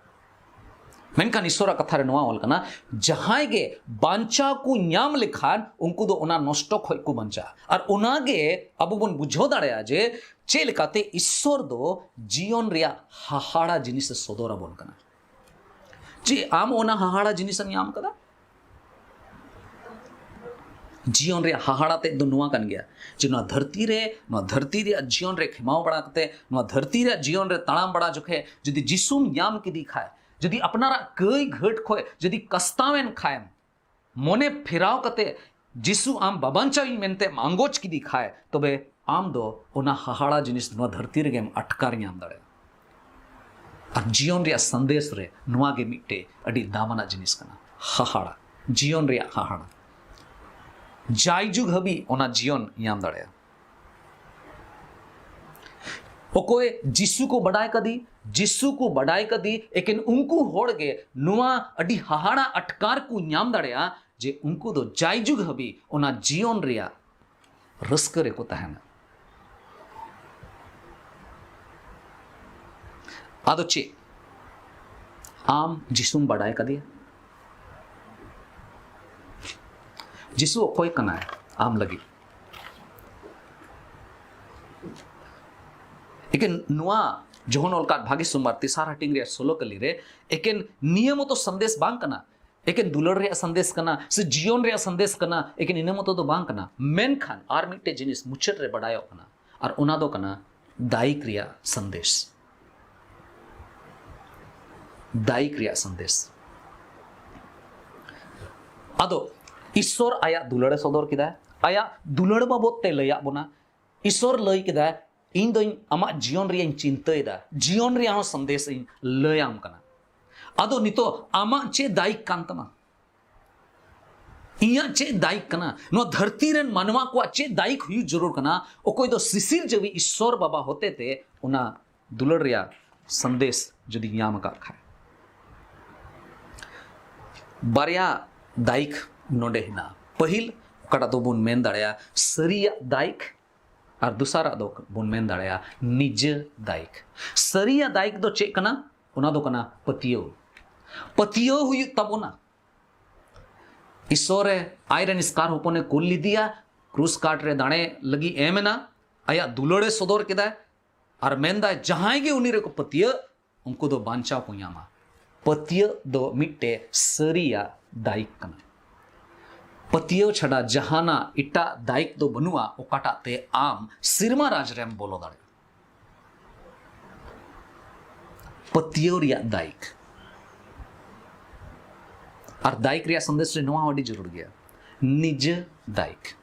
ᱢᱮᱱᱠᱷᱟᱱ ᱤᱥᱚᱨᱟᱜ ᱠᱟᱛᱷᱟ ᱨᱮ ᱱᱚᱣᱟ ᱚᱞ ᱠᱟᱱᱟ, ᱡᱟᱦᱟᱸᱭ ᱜᱮ ᱵᱟᱧᱪᱟᱣ ᱠᱚ ᱧᱟᱢ ᱞᱮᱠᱷᱟᱱ ᱩᱱᱠᱩ ᱫᱚ ᱚᱱᱟ ᱱᱚᱥᱴᱚ ᱠᱷᱚᱡ ᱠᱚ ᱵᱟᱧᱪᱟᱜᱼᱟ᱾ ᱟᱨ ᱚᱱᱟᱜᱮ ᱟᱵᱚ ᱵᱚᱱ ᱵᱩᱡᱷᱟᱹᱣ ᱫᱟᱲᱮᱭᱟᱜᱼᱟ ᱡᱮ ᱪᱮᱫ ᱞᱮᱠᱟᱛᱮ ᱤᱥᱚᱨ ᱫᱚ ᱡᱤᱭᱚᱱ ᱨᱮᱭᱟᱜ ᱦᱟᱦᱟᱲᱟ ᱡᱤᱱᱤᱥ ᱮ ᱥᱚᱫᱚᱨ ᱟᱵᱚᱱ ᱠᱟᱱᱟ᱾ ᱪᱮᱫ ᱟᱢ ᱚᱱᱟ ᱦᱟᱦᱟᱲᱟ ᱡᱤᱱᱤᱥ ᱮᱢ ᱧᱟᱢ ᱠᱟᱫᱟ? ᱡᱤᱭᱚᱱ ᱨᱮᱭᱟᱜ ᱦᱟᱦᱟᱲᱟ ᱛᱮᱫ ᱫᱚ ᱱᱚᱣᱟ ᱠᱟᱱ ᱜᱮᱭᱟ ᱡᱮ ᱱᱚᱣᱟ ᱫᱷᱟᱹᱨᱛᱤ ᱨᱮ, ᱱᱚᱣᱟ ᱫᱷᱟᱹᱨᱛᱤ ᱨᱮᱭᱟᱜ ᱡᱤᱭᱚᱱ ᱨᱮ ᱠᱷᱮᱢᱟᱣ ᱵᱟᱲᱟ ᱠᱟᱛᱮ, ᱱᱚᱣᱟ ᱫᱷᱟᱹᱨᱛᱤ ᱨᱮᱭᱟᱜ ᱡᱤᱭᱚᱱ ᱨᱮ ᱛᱟᱲᱟᱢ ᱵᱟᱲᱟ ᱡᱚᱠᱷᱮᱡ ᱡᱩᱫᱤ ᱡᱤᱥᱩᱢ ᱧᱟᱢ ᱠᱮᱫᱮ ᱠᱷᱟᱡ, ᱡᱩᱫᱤ ᱟᱯᱱᱟᱨᱟᱜ ᱠᱟᱹᱭ ᱜᱷᱟᱹᱴ ᱠᱷᱚᱡ ᱡᱩᱫᱤ ᱠᱟᱥᱛᱟᱣᱮᱱ ᱠᱷᱟᱭᱮᱢ, ᱢᱚᱱᱮ ᱯᱷᱮᱨᱟᱣ ᱠᱟᱛᱮ ᱡᱤᱥᱩ ᱟᱢ ᱵᱟᱵᱟᱧᱪᱟᱣᱤᱧ ᱢᱮᱱᱛᱮ ᱟᱸᱜᱚᱪ ᱠᱮᱫᱮ ᱠᱷᱟᱡ, ᱛᱚᱵᱮ ᱟᱢ ᱫᱚ ᱚᱱᱟ ᱦᱟᱦᱟᱲᱟ ᱡᱤᱱᱤᱥ ᱱᱚᱣᱟ ᱫᱷᱟᱹᱨᱛᱤ ᱨᱮᱜᱮᱢ ᱟᱴᱠᱟᱨ ᱧᱟᱢ ᱫᱟᱲᱮᱭᱟᱜᱼᱟ᱾ ᱟᱨ ᱡᱤᱭᱚᱱ ᱨᱮᱭᱟᱜ ᱥᱟᱸᱫᱮᱥ ᱨᱮ ᱱᱚᱣᱟ ᱜᱮ ᱢᱤᱫᱴᱮᱡ ᱟᱹᱰᱤ ᱫᱟᱢᱟᱱᱟᱜ ᱡᱤᱱᱤᱥ ᱠᱟᱱᱟ, ᱦᱟᱦᱟᱲᱟ, ᱡᱤᱭᱚᱱ ᱨᱮᱭᱟᱜ ᱦᱟᱦᱟᱲᱟ᱾ ᱡᱟᱭᱡᱩᱜᱽ ᱦᱟᱹᱵᱤᱡ ᱚᱱᱟ ᱡᱤᱭᱚᱱ ᱧᱟᱢ ᱫᱟᱲᱮᱭᱟᱜᱼᱟ᱾ ᱚᱠᱚᱭ ᱡᱤᱥᱩ ᱠᱚ ᱵᱟᱰᱟᱭ ᱠᱟᱫᱮ, ᱡᱤᱥᱩ ᱠᱚ ᱵᱟᱰᱟᱭ ᱠᱟᱫᱮ, ᱮᱠᱮᱱ ᱩᱱᱠᱩ ᱦᱚᱲ ᱜᱮ ᱱᱚᱣᱟ ᱟᱹᱰᱤ ᱦᱟᱦᱟᱲᱟ ᱟᱴᱠᱟᱨ ᱠᱚ ᱧᱟᱢ ᱫᱟᱲᱮᱭᱟᱜᱼᱟ ᱡᱮ ᱩᱱᱠᱩ ᱫᱚ ᱡᱟᱭᱡᱩᱜᱽ ᱦᱟᱹᱵᱤᱡ ᱚᱱᱟ ᱡᱤᱭᱚᱱ ᱨᱮᱭᱟᱜ ᱨᱟᱹᱥᱠᱟᱹ ᱨᱮᱠᱚ ᱛᱟᱦᱮᱱᱟ᱾ ᱟᱫᱚ ᱪᱮᱫ? ᱟᱢ ᱡᱤᱥᱩᱢ ᱵᱟᱰᱟᱭ ᱠᱟᱫᱮᱭᱟ? ᱡᱤᱥᱩ ᱚᱠᱚᱭ ᱠᱟᱱᱟᱭ? ᱟᱢ ᱞᱟᱹᱜᱤᱫ᱾ ᱮᱠᱮᱱ ᱱᱚᱣᱟ ᱡᱚᱦᱚᱱ ᱚᱞ ᱠᱟᱫ ᱵᱷᱟᱜᱮ ᱥᱳᱢᱵᱟᱨ ᱛᱮᱥᱟᱨ ᱦᱟᱹᱴᱤᱧ ᱨᱮᱭᱟᱜ ᱥᱳᱞᱳ ᱠᱟᱹᱞᱤ ᱨᱮ ᱮᱠᱮᱱ ᱱᱤᱭᱟᱹ ᱢᱚᱛᱚ ᱥᱟᱸᱫᱮᱥ ᱵᱟᱝ ᱠᱟᱱᱟ, ᱮᱠᱮᱱ ᱫᱩᱞᱟᱹᱲ ᱨᱮᱭᱟᱜ ᱥᱟᱸᱫᱮᱥ ᱠᱟᱱᱟ ᱥᱮ ᱡᱤᱭᱚᱱ ᱨᱮᱭᱟᱜ ᱥᱟᱸᱫᱮᱥ ᱠᱟᱱᱟ, ᱮᱠᱮᱱ ᱤᱱᱟᱹ ᱢᱚᱛᱚ ᱫᱚ ᱵᱟᱝ ᱠᱟᱱᱟ᱾ ᱢᱮᱱᱠᱷᱟᱱ ᱟᱨ ᱢᱤᱫᱴᱮᱡ ᱡᱤᱱᱤᱥ ᱢᱩᱪᱟᱹᱫ ᱨᱮ ᱵᱟᱰᱟᱭᱚᱜ ᱠᱟᱱᱟ, ᱟᱨ ᱚᱱᱟ ᱫᱚ ᱠᱟᱱᱟ ᱫᱟᱭᱤᱠ ᱨᱮᱭᱟᱜ ᱥᱟᱸᱫᱮᱥ᱾ ᱫᱟᱭᱤᱠ ᱨᱮᱭᱟᱜ ᱥᱟᱸᱫᱮᱥ᱾ ᱟᱫᱚ ᱤᱥᱥᱚᱨ ᱟᱭᱟᱜ ᱫᱩᱞᱟᱹᱲᱮ ᱥᱚᱫᱚᱨ ᱠᱮᱫᱟ, ᱟᱭᱟᱜ ᱫᱩᱞᱟᱹᱲ ᱵᱟᱵᱚᱫ ᱛᱮ ᱞᱟᱹᱭᱟᱜ ᱵᱚᱱᱟ᱾ ᱤᱥᱥᱚᱨ ᱞᱟᱹᱭ ᱠᱮᱫᱟᱭ, "ᱤᱧ ᱫᱚᱧ ᱟᱢᱟᱜ ᱡᱤᱭᱚᱱ ᱨᱮᱭᱟᱜ ᱤᱧ ᱪᱤᱱᱛᱟᱹᱭᱮᱫᱟ, ᱡᱤᱭᱚᱱ ᱨᱮᱭᱟᱜ ᱦᱚᱸ ᱥᱟᱸᱫᱮᱥ ᱤᱧ ᱞᱟᱹᱭᱟᱢ ᱠᱟᱱᱟ᱾ ᱟᱫᱚ ᱱᱤᱛᱚᱜ ᱟᱢᱟᱜ ᱪᱮᱫ ᱫᱟᱭᱤᱠ ᱠᱟᱱ ᱛᱟᱢᱟ? ᱤᱧᱟᱹᱜ ᱪᱮᱫ ᱫᱟᱭᱤᱠ ᱠᱟᱱᱟ? ᱱᱚᱣᱟ ᱫᱷᱟᱹᱨᱛᱤ ᱨᱮᱱ ᱢᱟᱱᱣᱟ ᱠᱚᱣᱟᱜ ᱪᱮᱫ ᱫᱟᱭᱤᱠ ᱦᱩᱭᱩᱜ ᱡᱟᱹᱨᱩᱲ ᱠᱟᱱᱟ?" ᱚᱠᱚᱭ ᱫᱚ ᱥᱤᱥᱤᱨ ᱡᱟᱹᱣᱤ ᱤᱥᱥᱚᱨ ᱵᱟᱵᱟ ᱦᱚᱛᱮ ᱛᱮ ᱚᱱᱟ ᱫᱩᱞᱟᱹᱲ ᱨᱮᱭᱟᱜ ᱥᱟᱸᱫᱮᱥ ᱡᱩᱫᱤ ᱧᱟᱢ ᱟᱠᱟᱫ ᱠᱷᱟᱱ᱾ ᱵᱟᱨᱭᱟ ᱫᱟᱭᱤᱠ ᱱᱚᱰᱮ ᱦᱮᱱᱟᱜᱼᱟ᱾ ᱯᱟᱹᱦᱤᱞ ᱚᱠᱟᱴᱟᱜ ᱫᱚᱵᱚᱱ ᱢᱮᱱ ᱫᱟᱲᱮᱭᱟᱜᱼᱟ ᱥᱟᱹᱨᱤᱭᱟᱜ ᱫᱟᱭᱤᱠ, ᱟᱨ ᱫᱚᱥᱟᱨᱟᱜ ᱫᱚ ᱵᱚᱱ ᱢᱮᱱ ᱫᱟᱲᱮᱭᱟᱜᱼᱟ ᱱᱤᱡᱟᱹ ᱫᱟᱭᱤᱠ᱾ ᱥᱟᱹᱨᱤᱭᱟᱜ ᱫᱟᱭᱤᱠ ᱫᱚ ᱪᱮᱫ ᱠᱟᱱᱟ? ᱚᱱᱟ ᱫᱚ ᱠᱟᱱᱟ ᱯᱟᱹᱛᱭᱟᱹᱣ᱾ ᱯᱟᱹᱛᱭᱟᱹᱣ ᱦᱩᱭᱩᱜ ᱛᱟᱵᱚᱱᱟ᱾ ᱤᱥᱥᱚᱨᱮ ᱟᱡᱨᱮᱱ ᱮᱥᱠᱟᱨ ᱦᱚᱯᱚᱱᱮ ᱠᱩᱞ ᱞᱮᱫᱮᱭᱟ, ᱠᱨᱩᱥ ᱠᱟᱴ ᱨᱮ ᱫᱟᱲᱮ ᱞᱟᱹᱜᱤᱫ ᱮᱢ ᱮᱱᱟ, ᱟᱭᱟᱜ ᱫᱩᱞᱟᱹᱲᱮ ᱥᱚᱫᱚᱨ ᱠᱮᱫᱟ, ᱟᱨ ᱢᱮᱱᱫᱟᱭ, ᱡᱟᱦᱟᱸᱭ ᱜᱮ ᱩᱱᱤ ᱨᱮᱠᱚ ᱯᱟᱹᱛᱭᱟᱹᱜ, ᱩᱱᱠᱩ ᱫᱚ ᱵᱟᱧᱪᱟᱣ ᱠᱚ ᱧᱟᱢᱟ᱾ ᱯᱟᱹᱛᱭᱟᱹᱜ ᱫᱚ ᱢᱤᱫᱴᱮᱡ ᱥᱟᱹᱨᱤᱭᱟᱜ ᱫᱟᱭᱤᱠ ᱠᱟᱱᱟ᱾ ᱯᱟᱹᱛᱭᱟᱹᱣ ᱪᱷᱟᱰᱟ ᱡᱟᱦᱟᱱᱟᱜ ᱮᱴᱟᱜ ᱫᱟᱭᱤᱠ ᱫᱚ ᱵᱟᱹᱱᱩᱜᱼᱟ, ᱚᱠᱟᱴᱟᱜ ᱛᱮ ᱟᱢ ᱥᱮᱨᱢᱟ ᱨᱟᱡᱽ ᱨᱮᱢ ᱵᱚᱞᱚ ᱫᱟᱲᱮᱭᱟᱜᱼᱟ᱾ ᱯᱟᱹᱛᱭᱟᱹᱣ ᱨᱮᱭᱟᱜ ᱫᱟᱭᱤᱠ᱾ ᱟᱨ ᱫᱟᱭᱤᱠ ᱨᱮᱭᱟᱜ ᱥᱟᱸᱫᱮᱥ ᱨᱮ ᱱᱚᱣᱟ ᱦᱚᱸ ᱟᱹᱰᱤ ᱡᱟᱹᱨᱩᱲ ᱜᱮᱭᱟ, ᱱᱤᱡᱟᱹ ᱫᱟᱭᱤᱠ᱾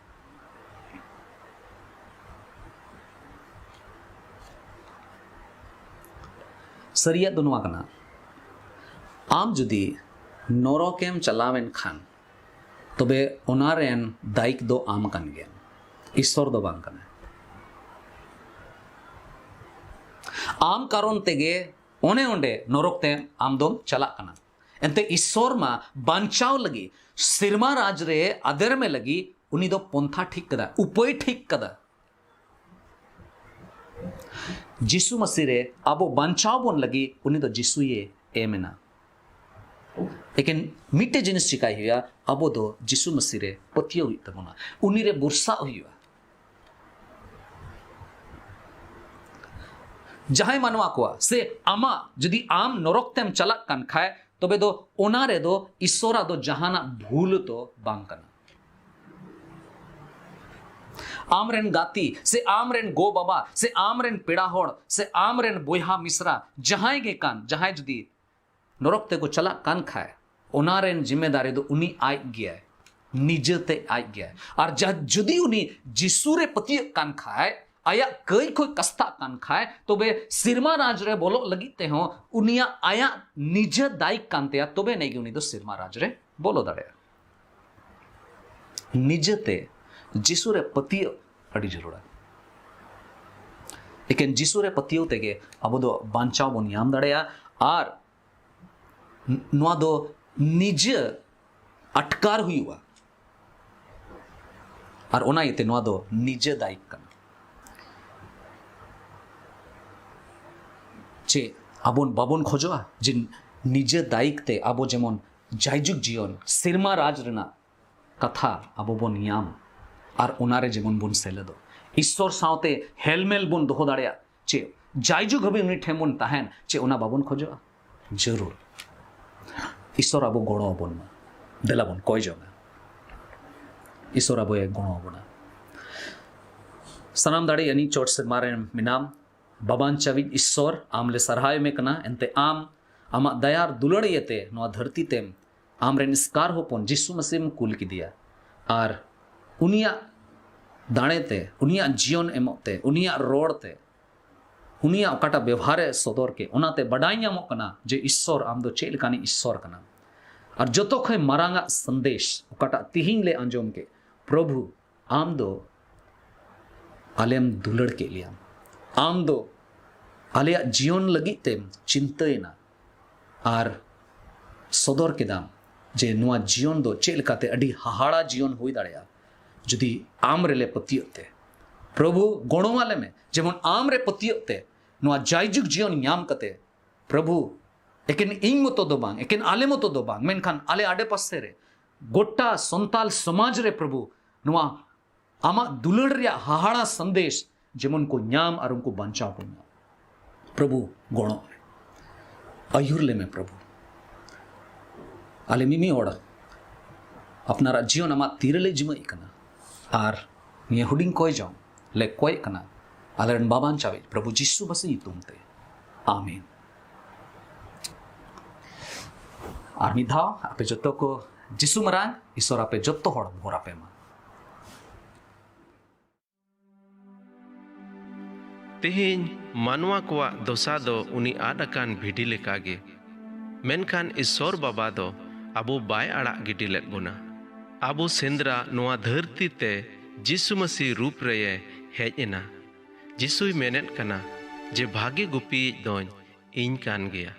ᱥᱟᱹᱨᱤᱭᱟᱜ ᱫᱚ ᱱᱚᱣᱟ ᱠᱟᱱᱟ, ᱟᱢ ᱡᱩᱫᱤ ᱱᱚᱨᱚᱠᱮᱢ ᱪᱟᱞᱟᱣᱮᱱ ᱠᱷᱟᱱ, ᱛᱚᱵᱮ ᱚᱱᱟ ᱨᱮᱱ ᱫᱟᱭᱤᱠ ᱫᱚ ᱟᱢ ᱠᱟᱱ ᱜᱮᱭᱟᱢ, ᱤᱥᱥᱚᱨ ᱫᱚ ᱵᱟᱝ ᱠᱟᱱᱟᱭ᱾ ᱟᱢ ᱠᱟᱨᱚᱱ ᱛᱮᱜᱮ ᱚᱱᱮ ᱚᱸᱰᱮ ᱱᱚᱨᱚᱠ ᱛᱮ ᱟᱢ ᱫᱚᱢ ᱪᱟᱞᱟᱜ ᱠᱟᱱᱟ᱾ ᱮᱱᱛᱮ ᱤᱥᱥᱚᱨ ᱢᱟ ᱵᱟᱧᱪᱟᱣ ᱞᱟᱹᱜᱤᱫ, ᱥᱮᱨᱢᱟ ᱨᱟᱡᱽ ᱨᱮ ᱟᱫᱮᱨ ᱢᱮ ᱞᱟᱹᱜᱤᱫ ᱩᱱᱤ ᱫᱚ ᱯᱚᱱᱛᱷᱟ ᱴᱷᱤᱠ ᱠᱟᱫᱟ, ᱩᱯᱟᱹᱭ ᱴᱷᱤᱠ ᱠᱟᱫᱟ᱾ ᱡᱤᱥᱩ ᱢᱟᱹᱥᱤ ᱨᱮ ᱟᱵᱚ ᱵᱟᱧᱪᱟᱣ ᱵᱚᱱ ᱞᱟᱹᱜᱤᱫ ᱩᱱᱤ ᱫᱚ ᱡᱤᱥᱩᱭᱮ ᱮᱢ ᱮᱱᱟ᱾ ᱮᱠᱮᱱ ᱢᱤᱫᱴᱮᱡ ᱡᱤᱱᱤᱥ ᱪᱤᱠᱟᱭ ᱦᱩᱭᱩᱜᱼᱟ, ᱟᱵᱚ ᱫᱚ ᱡᱤᱥᱩ ᱢᱟᱹᱥᱤ ᱨᱮ ᱯᱟᱹᱛᱭᱟᱹᱣ ᱦᱩᱭᱩᱜ ᱛᱟᱵᱚᱱᱟ, ᱩᱱᱤ ᱨᱮ ᱵᱷᱚᱨᱥᱟᱜ ᱦᱩᱭᱩᱜᱼᱟ᱾ ᱡᱟᱦᱟᱸᱭ ᱢᱟᱱᱣᱟ ᱠᱚᱣᱟᱜ ᱥᱮ ᱟᱢᱟᱜ, ᱡᱩᱫᱤ ᱟᱢ ᱱᱚᱨᱚᱠ ᱛᱮᱢ ᱪᱟᱞᱟᱜ ᱠᱟᱱ ᱠᱷᱟᱡ, ᱛᱚᱵᱮ ᱫᱚ ᱚᱱᱟ ᱨᱮᱫᱚ ᱤᱥᱚᱨᱟᱜ ᱫᱚ ᱡᱟᱦᱟᱱᱟᱜ ᱵᱷᱩᱞ ᱫᱚ ᱵᱟᱝ ᱠᱟᱱᱟ᱾ ᱟᱢ ᱨᱮᱱ ᱜᱟᱛᱮ ᱥᱮ ᱟᱢ ᱨᱮᱱ ᱜᱚ ᱵᱟᱵᱟ ᱥᱮ ᱟᱢ ᱨᱮᱱ ᱯᱮᱲᱟ ᱦᱚᱲ ᱥᱮ ᱟᱢ ᱨᱮᱱ ᱵᱚᱭᱦᱟ ᱢᱤᱥᱨᱟ ᱡᱟᱦᱟᱸᱭ ᱜᱮ ᱠᱟᱱ, ᱡᱟᱦᱟᱸᱭ ᱡᱩᱫᱤ ᱱᱚᱨᱚᱠ ᱛᱮᱠᱚ ᱪᱟᱞᱟᱜ ᱠᱟᱱ ᱠᱷᱟᱡ, ᱚᱱᱟ ᱨᱮᱱ ᱡᱤᱢᱢᱮᱫᱟᱨᱤ ᱫᱚ ᱩᱱᱤ ᱟᱡ ᱜᱮᱭᱟᱭ, ᱱᱤᱡᱮᱛᱮ ᱟᱡ ᱜᱮᱭᱟᱭ᱾ ᱟᱨ ᱡᱟ-, ᱡᱩᱫᱤ ᱩᱱᱤ ᱡᱤᱥᱩ ᱨᱮ ᱯᱟᱹᱛᱭᱟᱹᱜ ᱠᱟᱱ ᱠᱷᱟᱡ, ᱟᱭᱟᱜ ᱠᱟᱹᱭ ᱠᱷᱚᱡ ᱠᱟᱥᱛᱟᱜ ᱠᱟᱱ ᱠᱷᱟᱡ, ᱛᱚᱵᱮ ᱥᱮᱨᱢᱟ ᱨᱟᱡᱽ ᱨᱮ ᱵᱚᱞᱚᱜ ᱞᱟᱹᱜᱤᱫ ᱛᱮᱦᱚᱸ ᱩᱱᱤᱭᱟᱜ, ᱟᱭᱟᱜ ᱱᱤᱡᱮ ᱫᱟᱭᱤᱠ ᱠᱟᱱ ᱛᱟᱭᱟ, ᱛᱚᱵᱮ ᱟᱹᱱᱤᱡ ᱜᱮ ᱩᱱᱤ ᱫᱚ ᱥᱮᱨᱢᱟ ᱨᱟᱡᱽ ᱨᱮ ᱵᱚᱞᱚ ᱫᱟᱲᱮᱭᱟᱜᱼᱟ᱾ ᱱᱤᱡᱮᱛᱮ ᱡᱤᱥᱩ ᱨᱮ ᱯᱟᱹᱛᱭᱟᱹᱜ ᱟᱹᱰᱤ ᱡᱟᱹᱨᱩᱲᱟ᱾ ᱮᱠᱮᱱ ᱡᱤᱥᱩ ᱨᱮ ᱯᱟᱹᱛᱭᱟᱹᱣ ᱛᱮᱜᱮ ᱟᱵᱚ ᱫᱚ ᱵᱟᱧᱪᱟᱣ ᱵᱚᱱ ᱧᱟᱢ ᱫᱟᱲᱮᱭᱟᱜᱼᱟ᱾ ᱟᱨ ᱱᱚᱣᱟ ᱫᱚ ᱱᱤᱡᱮ ᱟᱴᱠᱟᱨ ᱦᱩᱭᱩᱜᱼᱟ᱾ ᱟᱨ ᱚᱱᱟ ᱤᱭᱟᱹᱛᱮ ᱱᱚᱣᱟ ᱫᱚ ᱱᱤᱡᱮ ᱫᱟᱭᱤᱠ ᱠᱟᱱᱟ᱾ ᱪᱮᱫ ᱟᱵᱚ ᱵᱟᱵᱚᱱ ᱠᱷᱚᱡᱚᱜᱼᱟ ᱡᱮ ᱱᱤᱡᱮ ᱫᱟᱭᱤᱠ ᱛᱮ ᱟᱵᱚ ᱡᱮᱢᱚᱱ ᱡᱟᱭᱡᱩᱜᱽ ᱡᱤᱭᱚᱱ ᱥᱮᱨᱢᱟ ᱨᱟᱡᱽ ᱨᱮᱱᱟᱜ ᱠᱟᱛᱷᱟ ᱟᱵᱚ ᱵᱚᱱ ᱧᱟᱢ ᱟᱨ ᱚᱱᱟᱨᱮ ᱡᱮᱢᱚᱱ ᱵᱚᱱ ᱥᱮᱞᱮᱫᱚᱜ, ᱤᱥᱥᱚᱨ ᱥᱟᱶᱛᱮ ᱦᱮᱞᱢᱮᱞ ᱵᱚᱱ ᱫᱚᱦᱚ ᱫᱟᱲᱮᱭᱟᱜ, ᱪᱮ ᱡᱟᱭᱡᱩᱜᱽ ᱦᱟᱹᱵᱤᱡ ᱩᱱᱤ ᱴᱷᱮᱱ ᱵᱚᱱ ᱛᱟᱦᱮᱱ, ᱪᱮ ᱚᱱᱟ ᱵᱟᱵᱚᱱ ᱠᱷᱚᱡᱚᱜᱼᱟ? ᱡᱟᱹᱨᱩᱲ᱾ ᱤᱥᱥᱚᱨ ᱟᱵᱚ ᱜᱚᱲᱚ ᱟᱵᱚᱱ ᱢᱟ᱾ ᱫᱮᱞᱟ ᱵᱚᱱ ᱠᱚᱭ ᱡᱚᱝᱟ, ᱤᱥᱥᱚᱨ ᱟᱵᱚᱭ ᱜᱚᱲᱚ ᱟᱵᱚᱱᱟ᱾ ᱥᱟᱱᱟᱢ ᱫᱟᱲᱮ ᱟᱹᱱᱤᱡ ᱪᱚᱴ ᱥᱮᱨᱢᱟ ᱨᱮ ᱢᱮᱱᱟᱢ, ᱵᱟᱵᱟᱱ ᱪᱟᱵᱤᱡ ᱤᱥᱥᱚᱨ, ᱟᱢ ᱞᱮ ᱥᱟᱨᱦᱟᱣ ᱮᱢᱮ ᱠᱟᱱᱟ᱾ ᱮᱱᱛᱮ ᱟᱢ ᱟᱢᱟᱜ ᱫᱟᱭᱟ ᱟᱨ ᱫᱩᱞᱟᱹᱲ ᱤᱭᱟᱹᱛᱮ ᱱᱚᱣᱟ ᱫᱷᱟᱹᱨᱛᱤ ᱛᱮᱢ ᱟᱢᱨᱮᱱ ᱮᱥᱠᱟᱨ ᱦᱚᱯᱚᱱ ᱡᱤᱥᱩ ᱢᱟᱹᱥᱤᱢ ᱠᱩᱞ ᱠᱮᱫᱮᱭᱟ᱾ ᱟᱨ ᱩᱱᱤᱭᱟᱜ ᱫᱟᱲᱮ ᱛᱮ, ᱩᱱᱤᱭᱟᱜ ᱡᱤᱭᱚᱱ ᱮᱢᱚᱜ ᱛᱮ, ᱩᱱᱤᱭᱟᱜ ᱨᱚᱲ ᱛᱮ, ᱩᱱᱤᱭᱟᱜ ᱚᱠᱟᱴᱟᱜ ᱵᱮᱵᱷᱟᱨᱮ ᱥᱚᱫᱚᱨ ᱠᱮᱫ, ᱚᱱᱟᱛᱮ ᱵᱟᱰᱟᱭ ᱧᱟᱢᱚᱜ ᱠᱟᱱᱟ ᱡᱮ ᱤᱥᱥᱚᱨ ᱟᱢ ᱫᱚ ᱪᱮᱫ ᱞᱮᱠᱟᱱᱤᱡ ᱤᱥᱥᱚᱨ ᱠᱟᱱᱟᱢ᱾ ᱟᱨ ᱡᱚᱛᱚ ᱠᱷᱚᱱ ᱢᱟᱨᱟᱝ ᱟᱜ ᱥᱟᱸᱫᱮᱥ ᱚᱠᱟᱴᱟᱜ ᱛᱤᱦᱤᱧ ᱞᱮ ᱟᱸᱡᱚᱢ ᱠᱮᱫ, ᱯᱨᱚᱵᱷᱩ, ᱟᱢ ᱫᱚ ᱟᱞᱮᱢ ᱫᱩᱞᱟᱹᱲ ᱠᱮᱫ ᱞᱮᱭᱟ, ᱟᱢ ᱫᱚ ᱟᱞᱮᱭᱟᱜ ᱡᱤᱭᱚᱱ ᱞᱟᱹᱜᱤᱫ ᱛᱮᱢ ᱪᱤᱱᱛᱟᱹᱭᱮᱱᱟ ᱟᱨ ᱥᱚᱫᱚᱨ ᱠᱮᱫᱟᱢ ᱡᱮ ᱱᱚᱣᱟ ᱡᱤᱭᱚᱱ ᱫᱚ ᱪᱮᱫ ᱞᱮᱠᱟᱛᱮ ᱟᱹᱰᱤ ᱦᱟᱦᱟᱲᱟ ᱡᱤᱭᱚᱱ ᱦᱩᱭ ᱫᱟᱲᱮᱭᱟᱜᱼᱟ ᱡᱩᱫᱤ ᱟᱢ ᱨᱮᱞᱮ ᱯᱟᱹᱛᱭᱟᱹᱜ ᱛᱮ᱾ ᱯᱨᱚᱵᱷᱩ, ᱜᱚᱲᱚ ᱟᱞᱮ ᱢᱮ ᱡᱮᱢᱚᱱ ᱟᱢ ᱨᱮ ᱯᱟᱹᱛᱭᱟᱹᱜ ᱛᱮ ᱱᱚᱣᱟ ᱡᱟᱭᱡᱩᱜᱽ ᱡᱤᱭᱚᱱ ᱧᱟᱢ ᱠᱟᱛᱮ, ᱯᱨᱚᱵᱷᱩ, ᱮᱠᱮᱱ ᱤᱧ ᱢᱚᱛᱚ ᱫᱚ ᱵᱟᱝ, ᱮᱠᱮᱱ ᱟᱞᱮ ᱢᱚᱛᱚ ᱫᱚ ᱵᱟᱝ, ᱢᱮᱱᱠᱷᱟᱱ ᱟᱞᱮ ᱟᱰᱮᱯᱟᱥᱮ ᱨᱮ ᱜᱚᱴᱟ ᱥᱟᱱᱛᱟᱞ ᱥᱚᱢᱟᱡᱽ ᱨᱮ ᱯᱨᱚᱵᱷᱩ, ᱱᱚᱣᱟ ᱟᱢᱟᱜ ᱫᱩᱞᱟᱹᱲ ᱨᱮᱭᱟᱜ ᱦᱟᱦᱟᱲᱟ ᱥᱟᱸᱫᱮᱥ ᱡᱮᱢᱚᱱ ᱠᱚ ᱧᱟᱢ ᱟᱨ ᱩᱱᱠᱩ ᱵᱟᱧᱪᱟᱣ ᱠᱚ ᱧᱟᱢ᱾ ᱯᱨᱚᱵᱷᱩ, ᱜᱚᱲᱚᱜ ᱢᱮ, ᱟᱹᱭᱩᱨ ᱞᱮᱢᱮ ᱯᱨᱚᱵᱷᱩ᱾ ᱟᱞᱮ ᱢᱤᱢᱤ ᱦᱚᱲ ᱟᱯᱱᱟᱨᱟᱜ ᱡᱤᱭᱚᱱ ᱟᱢᱟᱜ ᱛᱤ ᱨᱮᱞᱮ ᱡᱤᱢᱟᱹᱜ ᱠᱟᱱᱟ ᱟᱨ ᱱᱤᱭᱟᱹ ᱦᱩᱰᱤᱧ ᱠᱚᱭ ᱡᱚᱝ ᱞᱮ ᱠᱚᱭᱮᱜ ᱠᱟᱱᱟ ᱟᱞᱮᱨᱮᱱ ᱵᱟᱵᱟᱧᱪᱟᱣᱤᱡ ᱯᱨᱚᱵᱷᱩ ᱡᱤᱥᱩ ᱢᱟᱥᱤ ᱧᱩᱛᱩᱢ ᱛᱮ, ᱟᱢᱮᱱ᱾ ᱟᱨ ᱢᱤᱫ ᱫᱷᱟᱣ ᱟᱯᱮ ᱡᱚᱛᱚ ᱠᱚ ᱡᱤᱥᱩ ᱢᱟᱨᱟᱝ ᱤᱥᱚᱨ ᱟᱯᱮ ᱡᱚᱛᱚ ᱦᱚᱲ ᱵᱷᱚᱨ ᱟᱯᱮ ᱢᱟ᱾ ᱛᱮᱦᱮᱧ ᱢᱟᱱᱣᱟ ᱠᱚᱣᱟᱜ ᱫᱚᱥᱟ ᱫᱚ ᱩᱱᱤ ᱟᱫ ᱟᱠᱟᱱ ᱵᱷᱤᱰᱤ ᱞᱮᱠᱟᱜᱮ, ᱢᱮᱱᱠᱷᱟᱱ ᱤᱥᱚᱨ ᱵᱟᱵᱟ ᱫᱚ ᱟᱵᱚ ᱵᱟᱭ ᱟᱲᱟᱜ ᱜᱤᱰᱤ ᱞᱮᱫ ᱵᱚᱱᱟ᱾ ᱟᱵᱚ ᱥᱮᱸᱫᱽᱨᱟ ᱱᱚᱣᱟ ᱫᱷᱟᱹᱨᱛᱤ ᱛᱮ ᱡᱤᱥᱩ ᱢᱟᱹᱥᱤ ᱨᱩᱯ ᱨᱮᱭᱮ ᱦᱮᱡ ᱮᱱᱟ᱾ ᱡᱤᱥᱩᱭ ᱢᱮᱱᱮᱫ ᱠᱟᱱᱟ ᱡᱮ ᱵᱷᱟᱜᱮ ᱜᱩᱯᱤᱭᱤᱡ ᱫᱚᱧ ᱤᱧ ᱠᱟᱱ ᱜᱮᱭᱟ᱾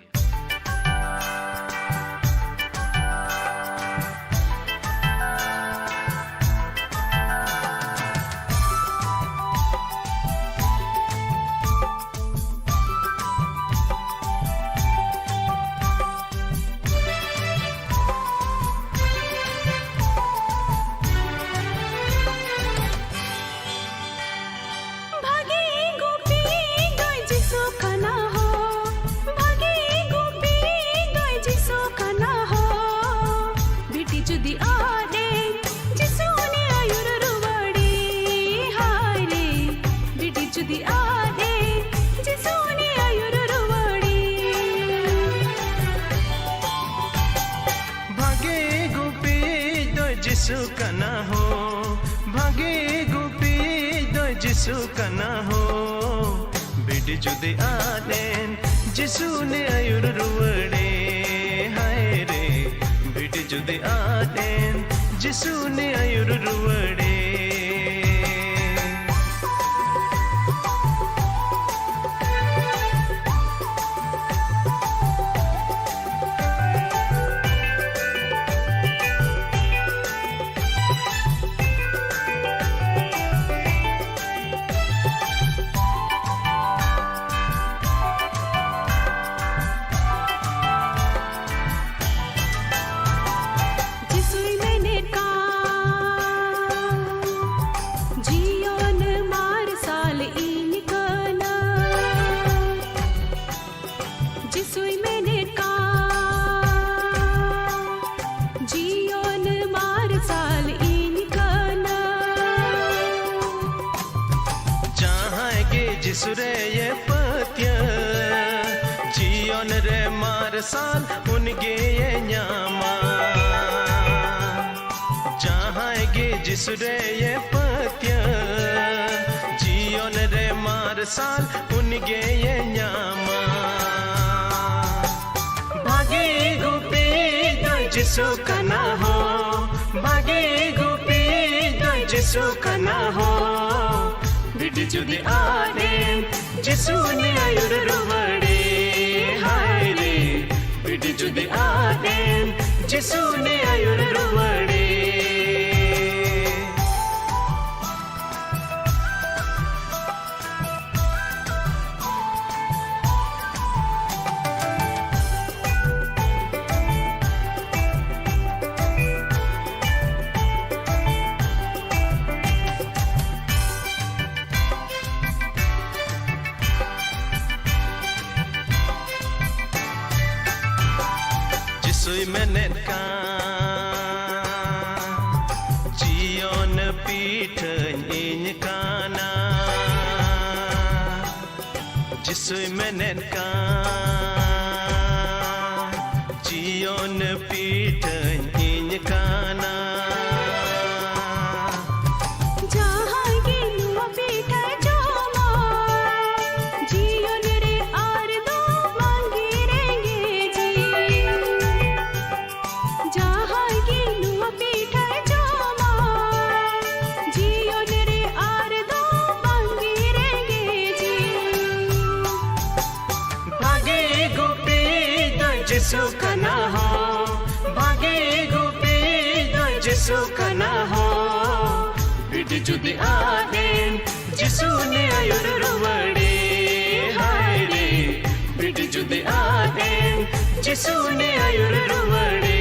ᱵᱷᱟᱜᱮ ᱜᱩᱯᱤ ᱫᱚᱭ ᱡᱤᱥᱩ ᱠᱟᱱᱟ ᱦᱳ, ᱵᱷᱟᱜᱮ ᱜᱩᱯᱤ ᱫᱚᱭ ᱡᱤᱥᱩ ᱠᱟᱱᱟ ᱦᱳ᱾ ᱵᱷᱤᱰᱤ ᱡᱩᱫᱤ ᱟᱫ ᱮᱱ, ᱡᱤᱥᱩ ᱩᱱᱤ ᱟᱹᱭᱩᱨ ᱨᱩᱣᱟᱹᱲᱮ᱾ ᱦᱟᱭ ᱨᱮ, ᱵᱷᱤᱰᱤ ᱡᱩᱫᱤ ᱟᱫ ᱮᱱ, ᱡᱤᱥᱩ ᱩᱱᱤ ᱟᱹᱭᱩᱨ ᱨᱩᱣᱟᱹᱲᱮ᱾ ᱵᱷᱟᱜᱮ ᱜᱩᱯᱤᱭᱤᱡ ᱫᱚᱭ ᱡᱤᱥᱩ ᱠᱟᱱᱟ ᱦᱳ, ᱵᱷᱟᱜᱮ ᱜᱩᱯᱤᱭᱤᱡ ᱫᱚᱭ ᱡᱤᱥᱩ ᱠᱟᱱᱟ ᱦᱳ᱾ ᱵᱷᱤᱰᱤ ᱡᱩᱫᱤ ᱟᱫ ᱮᱱ, ᱡᱤᱥᱩ ᱩᱱᱤ ᱟᱹᱭᱩᱨ ᱨᱩᱣᱟᱹᱲᱮ᱾ ᱦᱟᱭ ᱨᱮ, ᱵᱷᱤᱰᱤ ᱡᱩᱫᱤ ᱟᱫ ᱮᱱ, ᱡᱤᱥᱩ ᱩᱱᱤ ᱟᱹᱭᱩᱨ ᱨᱩᱣᱟᱹᱲᱮ᱾ ᱨᱮᱭᱮ ᱯᱟᱹᱛᱭᱟᱹᱣ, ᱡᱤᱭᱚᱱ ᱨᱮ ᱢᱟᱨᱥᱟᱞ ᱩᱱᱤ ᱜᱮᱭᱮ ᱧᱟᱢᱟ᱾ ᱡᱟᱦᱟᱸᱭ ᱜᱮ ᱡᱤᱥᱩ ᱨᱮᱭᱮ ᱯᱟᱹᱛᱭᱟᱹᱣ, ᱡᱤᱭᱚᱱ ᱨᱮ ᱢᱟᱨᱥᱟᱞ ᱩᱱᱤ ᱜᱮᱭᱮ ᱧᱟᱢᱟ᱾ ᱵᱷᱟᱜᱮ ᱜᱩᱯᱤ ᱫᱚ ᱡᱤᱥᱩ ᱠᱟᱱᱟ ᱦᱳ, ᱵᱷᱟᱜᱮ ᱜᱩᱯᱤ ᱫᱚ ᱡᱤᱥᱩ ᱠᱟᱱᱟ ᱦᱳ᱾ ᱵᱷᱤᱰᱤ ᱡᱩᱫᱤ ᱟᱫᱮᱢ, ᱡᱤᱥᱩ ᱩᱱᱤ ᱟᱹᱭᱩᱨ ᱨᱩᱣᱟᱹᱲᱮ᱾ ᱦᱟᱭ ᱨᱮ, ᱵᱷᱤᱰᱤ ᱡᱩᱫᱤ ᱟᱫᱮᱢ, ᱡᱤᱥᱩ ᱩᱱᱤ ᱟᱹᱭᱩᱨ ᱨᱩᱣᱟᱹᱲᱮ᱾ ᱡᱤᱥᱩᱭ ᱢᱮᱱᱮᱫ ᱠᱟᱱ, ᱡᱤᱭᱚᱱ ᱯᱤᱴᱷᱟᱹᱧ ᱤᱧ ᱠᱟᱱᱟ᱾ ᱡᱤᱥᱩᱭ ᱢᱮᱱᱮᱫ ᱠᱟᱱ, ᱡᱤᱭᱚᱱ ᱯᱤᱴᱷᱟᱹᱧ ᱤᱧ ᱠᱟᱱᱟ᱾ ᱡᱟᱦᱟᱸᱭ ᱜᱮ ᱱᱚᱣᱟ ᱯᱤᱴᱷᱟᱹ ᱡᱚᱢᱟ, ᱡᱤᱭᱚᱱ ᱨᱮ ᱟᱨ ᱫᱚ ᱵᱟᱝᱜᱮ ᱨᱮᱸᱜᱮᱡᱮ᱾ ᱡᱟᱦᱟᱸᱭ ᱜᱮ ᱱᱚᱣᱟ ᱯᱤᱴᱷᱟᱹ ᱡᱚᱢᱟ, ᱡᱤᱭᱚᱱ ᱨᱮ ᱟᱨ ᱫᱚ ᱵᱟᱝᱜᱮ ᱨᱮᱸᱜᱮᱡᱮ᱾ ᱵᱷᱟᱜᱮ ᱜᱩᱯᱤ ᱫᱚ ᱡᱤᱥᱩ ᱠᱟᱱᱟ ᱦᱳ, ᱵᱷᱟᱜᱮ ᱜᱩᱯᱤ ᱫᱚ ᱡᱤᱥᱩ ᱠᱟᱱᱟ ᱦᱳ᱾ ᱵᱷᱤᱰᱤ ᱡᱩᱫᱤ ᱟᱫᱮᱢ, ᱡᱤᱥᱩ ᱩᱱᱤ ᱟᱹᱭᱩᱨ ᱨᱩᱣᱟᱹᱲᱮ᱾ ᱦᱟᱭ ᱨᱮ, ᱵᱷᱤᱰᱤ ᱡᱩᱫᱤ ᱟᱫᱮᱢ, ᱡᱤᱥᱩ ᱩᱱᱤ ᱟᱹᱭᱩᱨ ᱨᱩᱣᱟᱹᱲᱮ᱾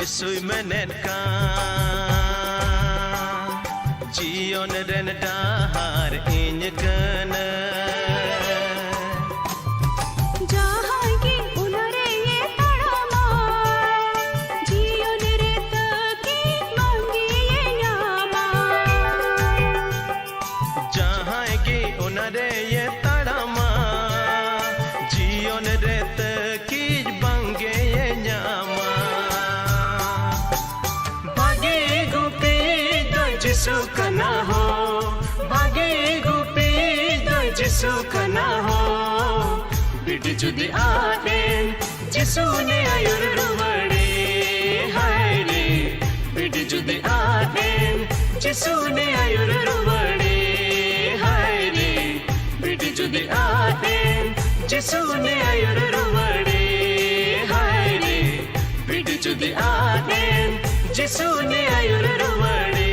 ᱡᱤᱥᱩᱭ ᱢᱮᱱᱮᱫ ᱠᱟᱱ, ᱡᱤᱭᱚᱱ ᱨᱮᱱ ᱰᱟᱦᱟᱨ ᱤᱧ ᱠᱟᱱᱟ᱾ ᱡᱟᱦᱟᱸᱭ ᱜᱮ ᱚᱱᱟ ᱨᱮᱭᱮ ᱛᱟᱲᱟᱢᱟ, ᱡᱤᱭᱚᱱ ᱨᱮ ᱛᱟᱹᱠᱤᱱ ᱵᱟᱝᱜᱮᱭᱮ ᱧᱟᱢᱟ᱾ ᱡᱟᱦᱟᱸᱭ ᱜᱮ ᱚᱱᱟ ᱨᱮᱭᱮ ᱛᱟᱲᱟᱢᱟ, ᱡᱤᱭᱚᱱ ᱨᱮ ᱛᱟᱹᱠᱤᱡ ᱵᱟᱝᱜᱮᱭᱮ ᱧᱟᱢᱟ᱾ ᱵᱷᱟᱜᱮ ᱜᱩᱯᱤ ᱫᱚ ᱡᱤᱥᱩ ᱠᱟᱱᱟ ᱦᱳ, ᱵᱷᱟᱜᱮ ᱜᱩᱯᱤ ᱫᱚ ᱡᱤᱥᱩ ᱠᱟᱱᱟ ᱦᱳ᱾ ᱵᱤᱰᱤ ᱡᱩᱫᱤ ᱟᱫ ᱮᱱ, ᱡᱤᱥᱩ ᱱᱮ ᱟᱹᱭᱩᱨ ᱨᱩᱣᱟᱹᱲᱮ᱾ ᱦᱟᱭ ᱨᱮ, ᱵᱤᱰᱤ ᱡᱩᱫᱤ ᱟᱫ ᱮᱱ, ᱡᱤᱥᱩ ᱱᱮ ᱟᱹᱭᱩᱨ ᱨᱩᱣᱟᱹᱲᱮ᱾ ᱦᱟᱭ ᱨᱮ, ᱵᱤᱰᱤ ᱡᱩᱫᱤ ᱟᱫ ᱮᱱ, ᱡᱤᱥᱩ ᱱᱮ ᱟᱹᱭᱩᱨ ᱨᱩᱣᱟᱹᱲᱮ᱾ ᱦᱟᱭ ᱨᱮ, ᱵᱤᱰᱤ ᱡᱩᱫᱤ ᱟᱫ ᱮᱱ, ᱡᱤᱥᱩ ᱱᱮ ᱟᱹᱭᱩᱨ ᱨᱩᱣᱟᱹᱲᱮ᱾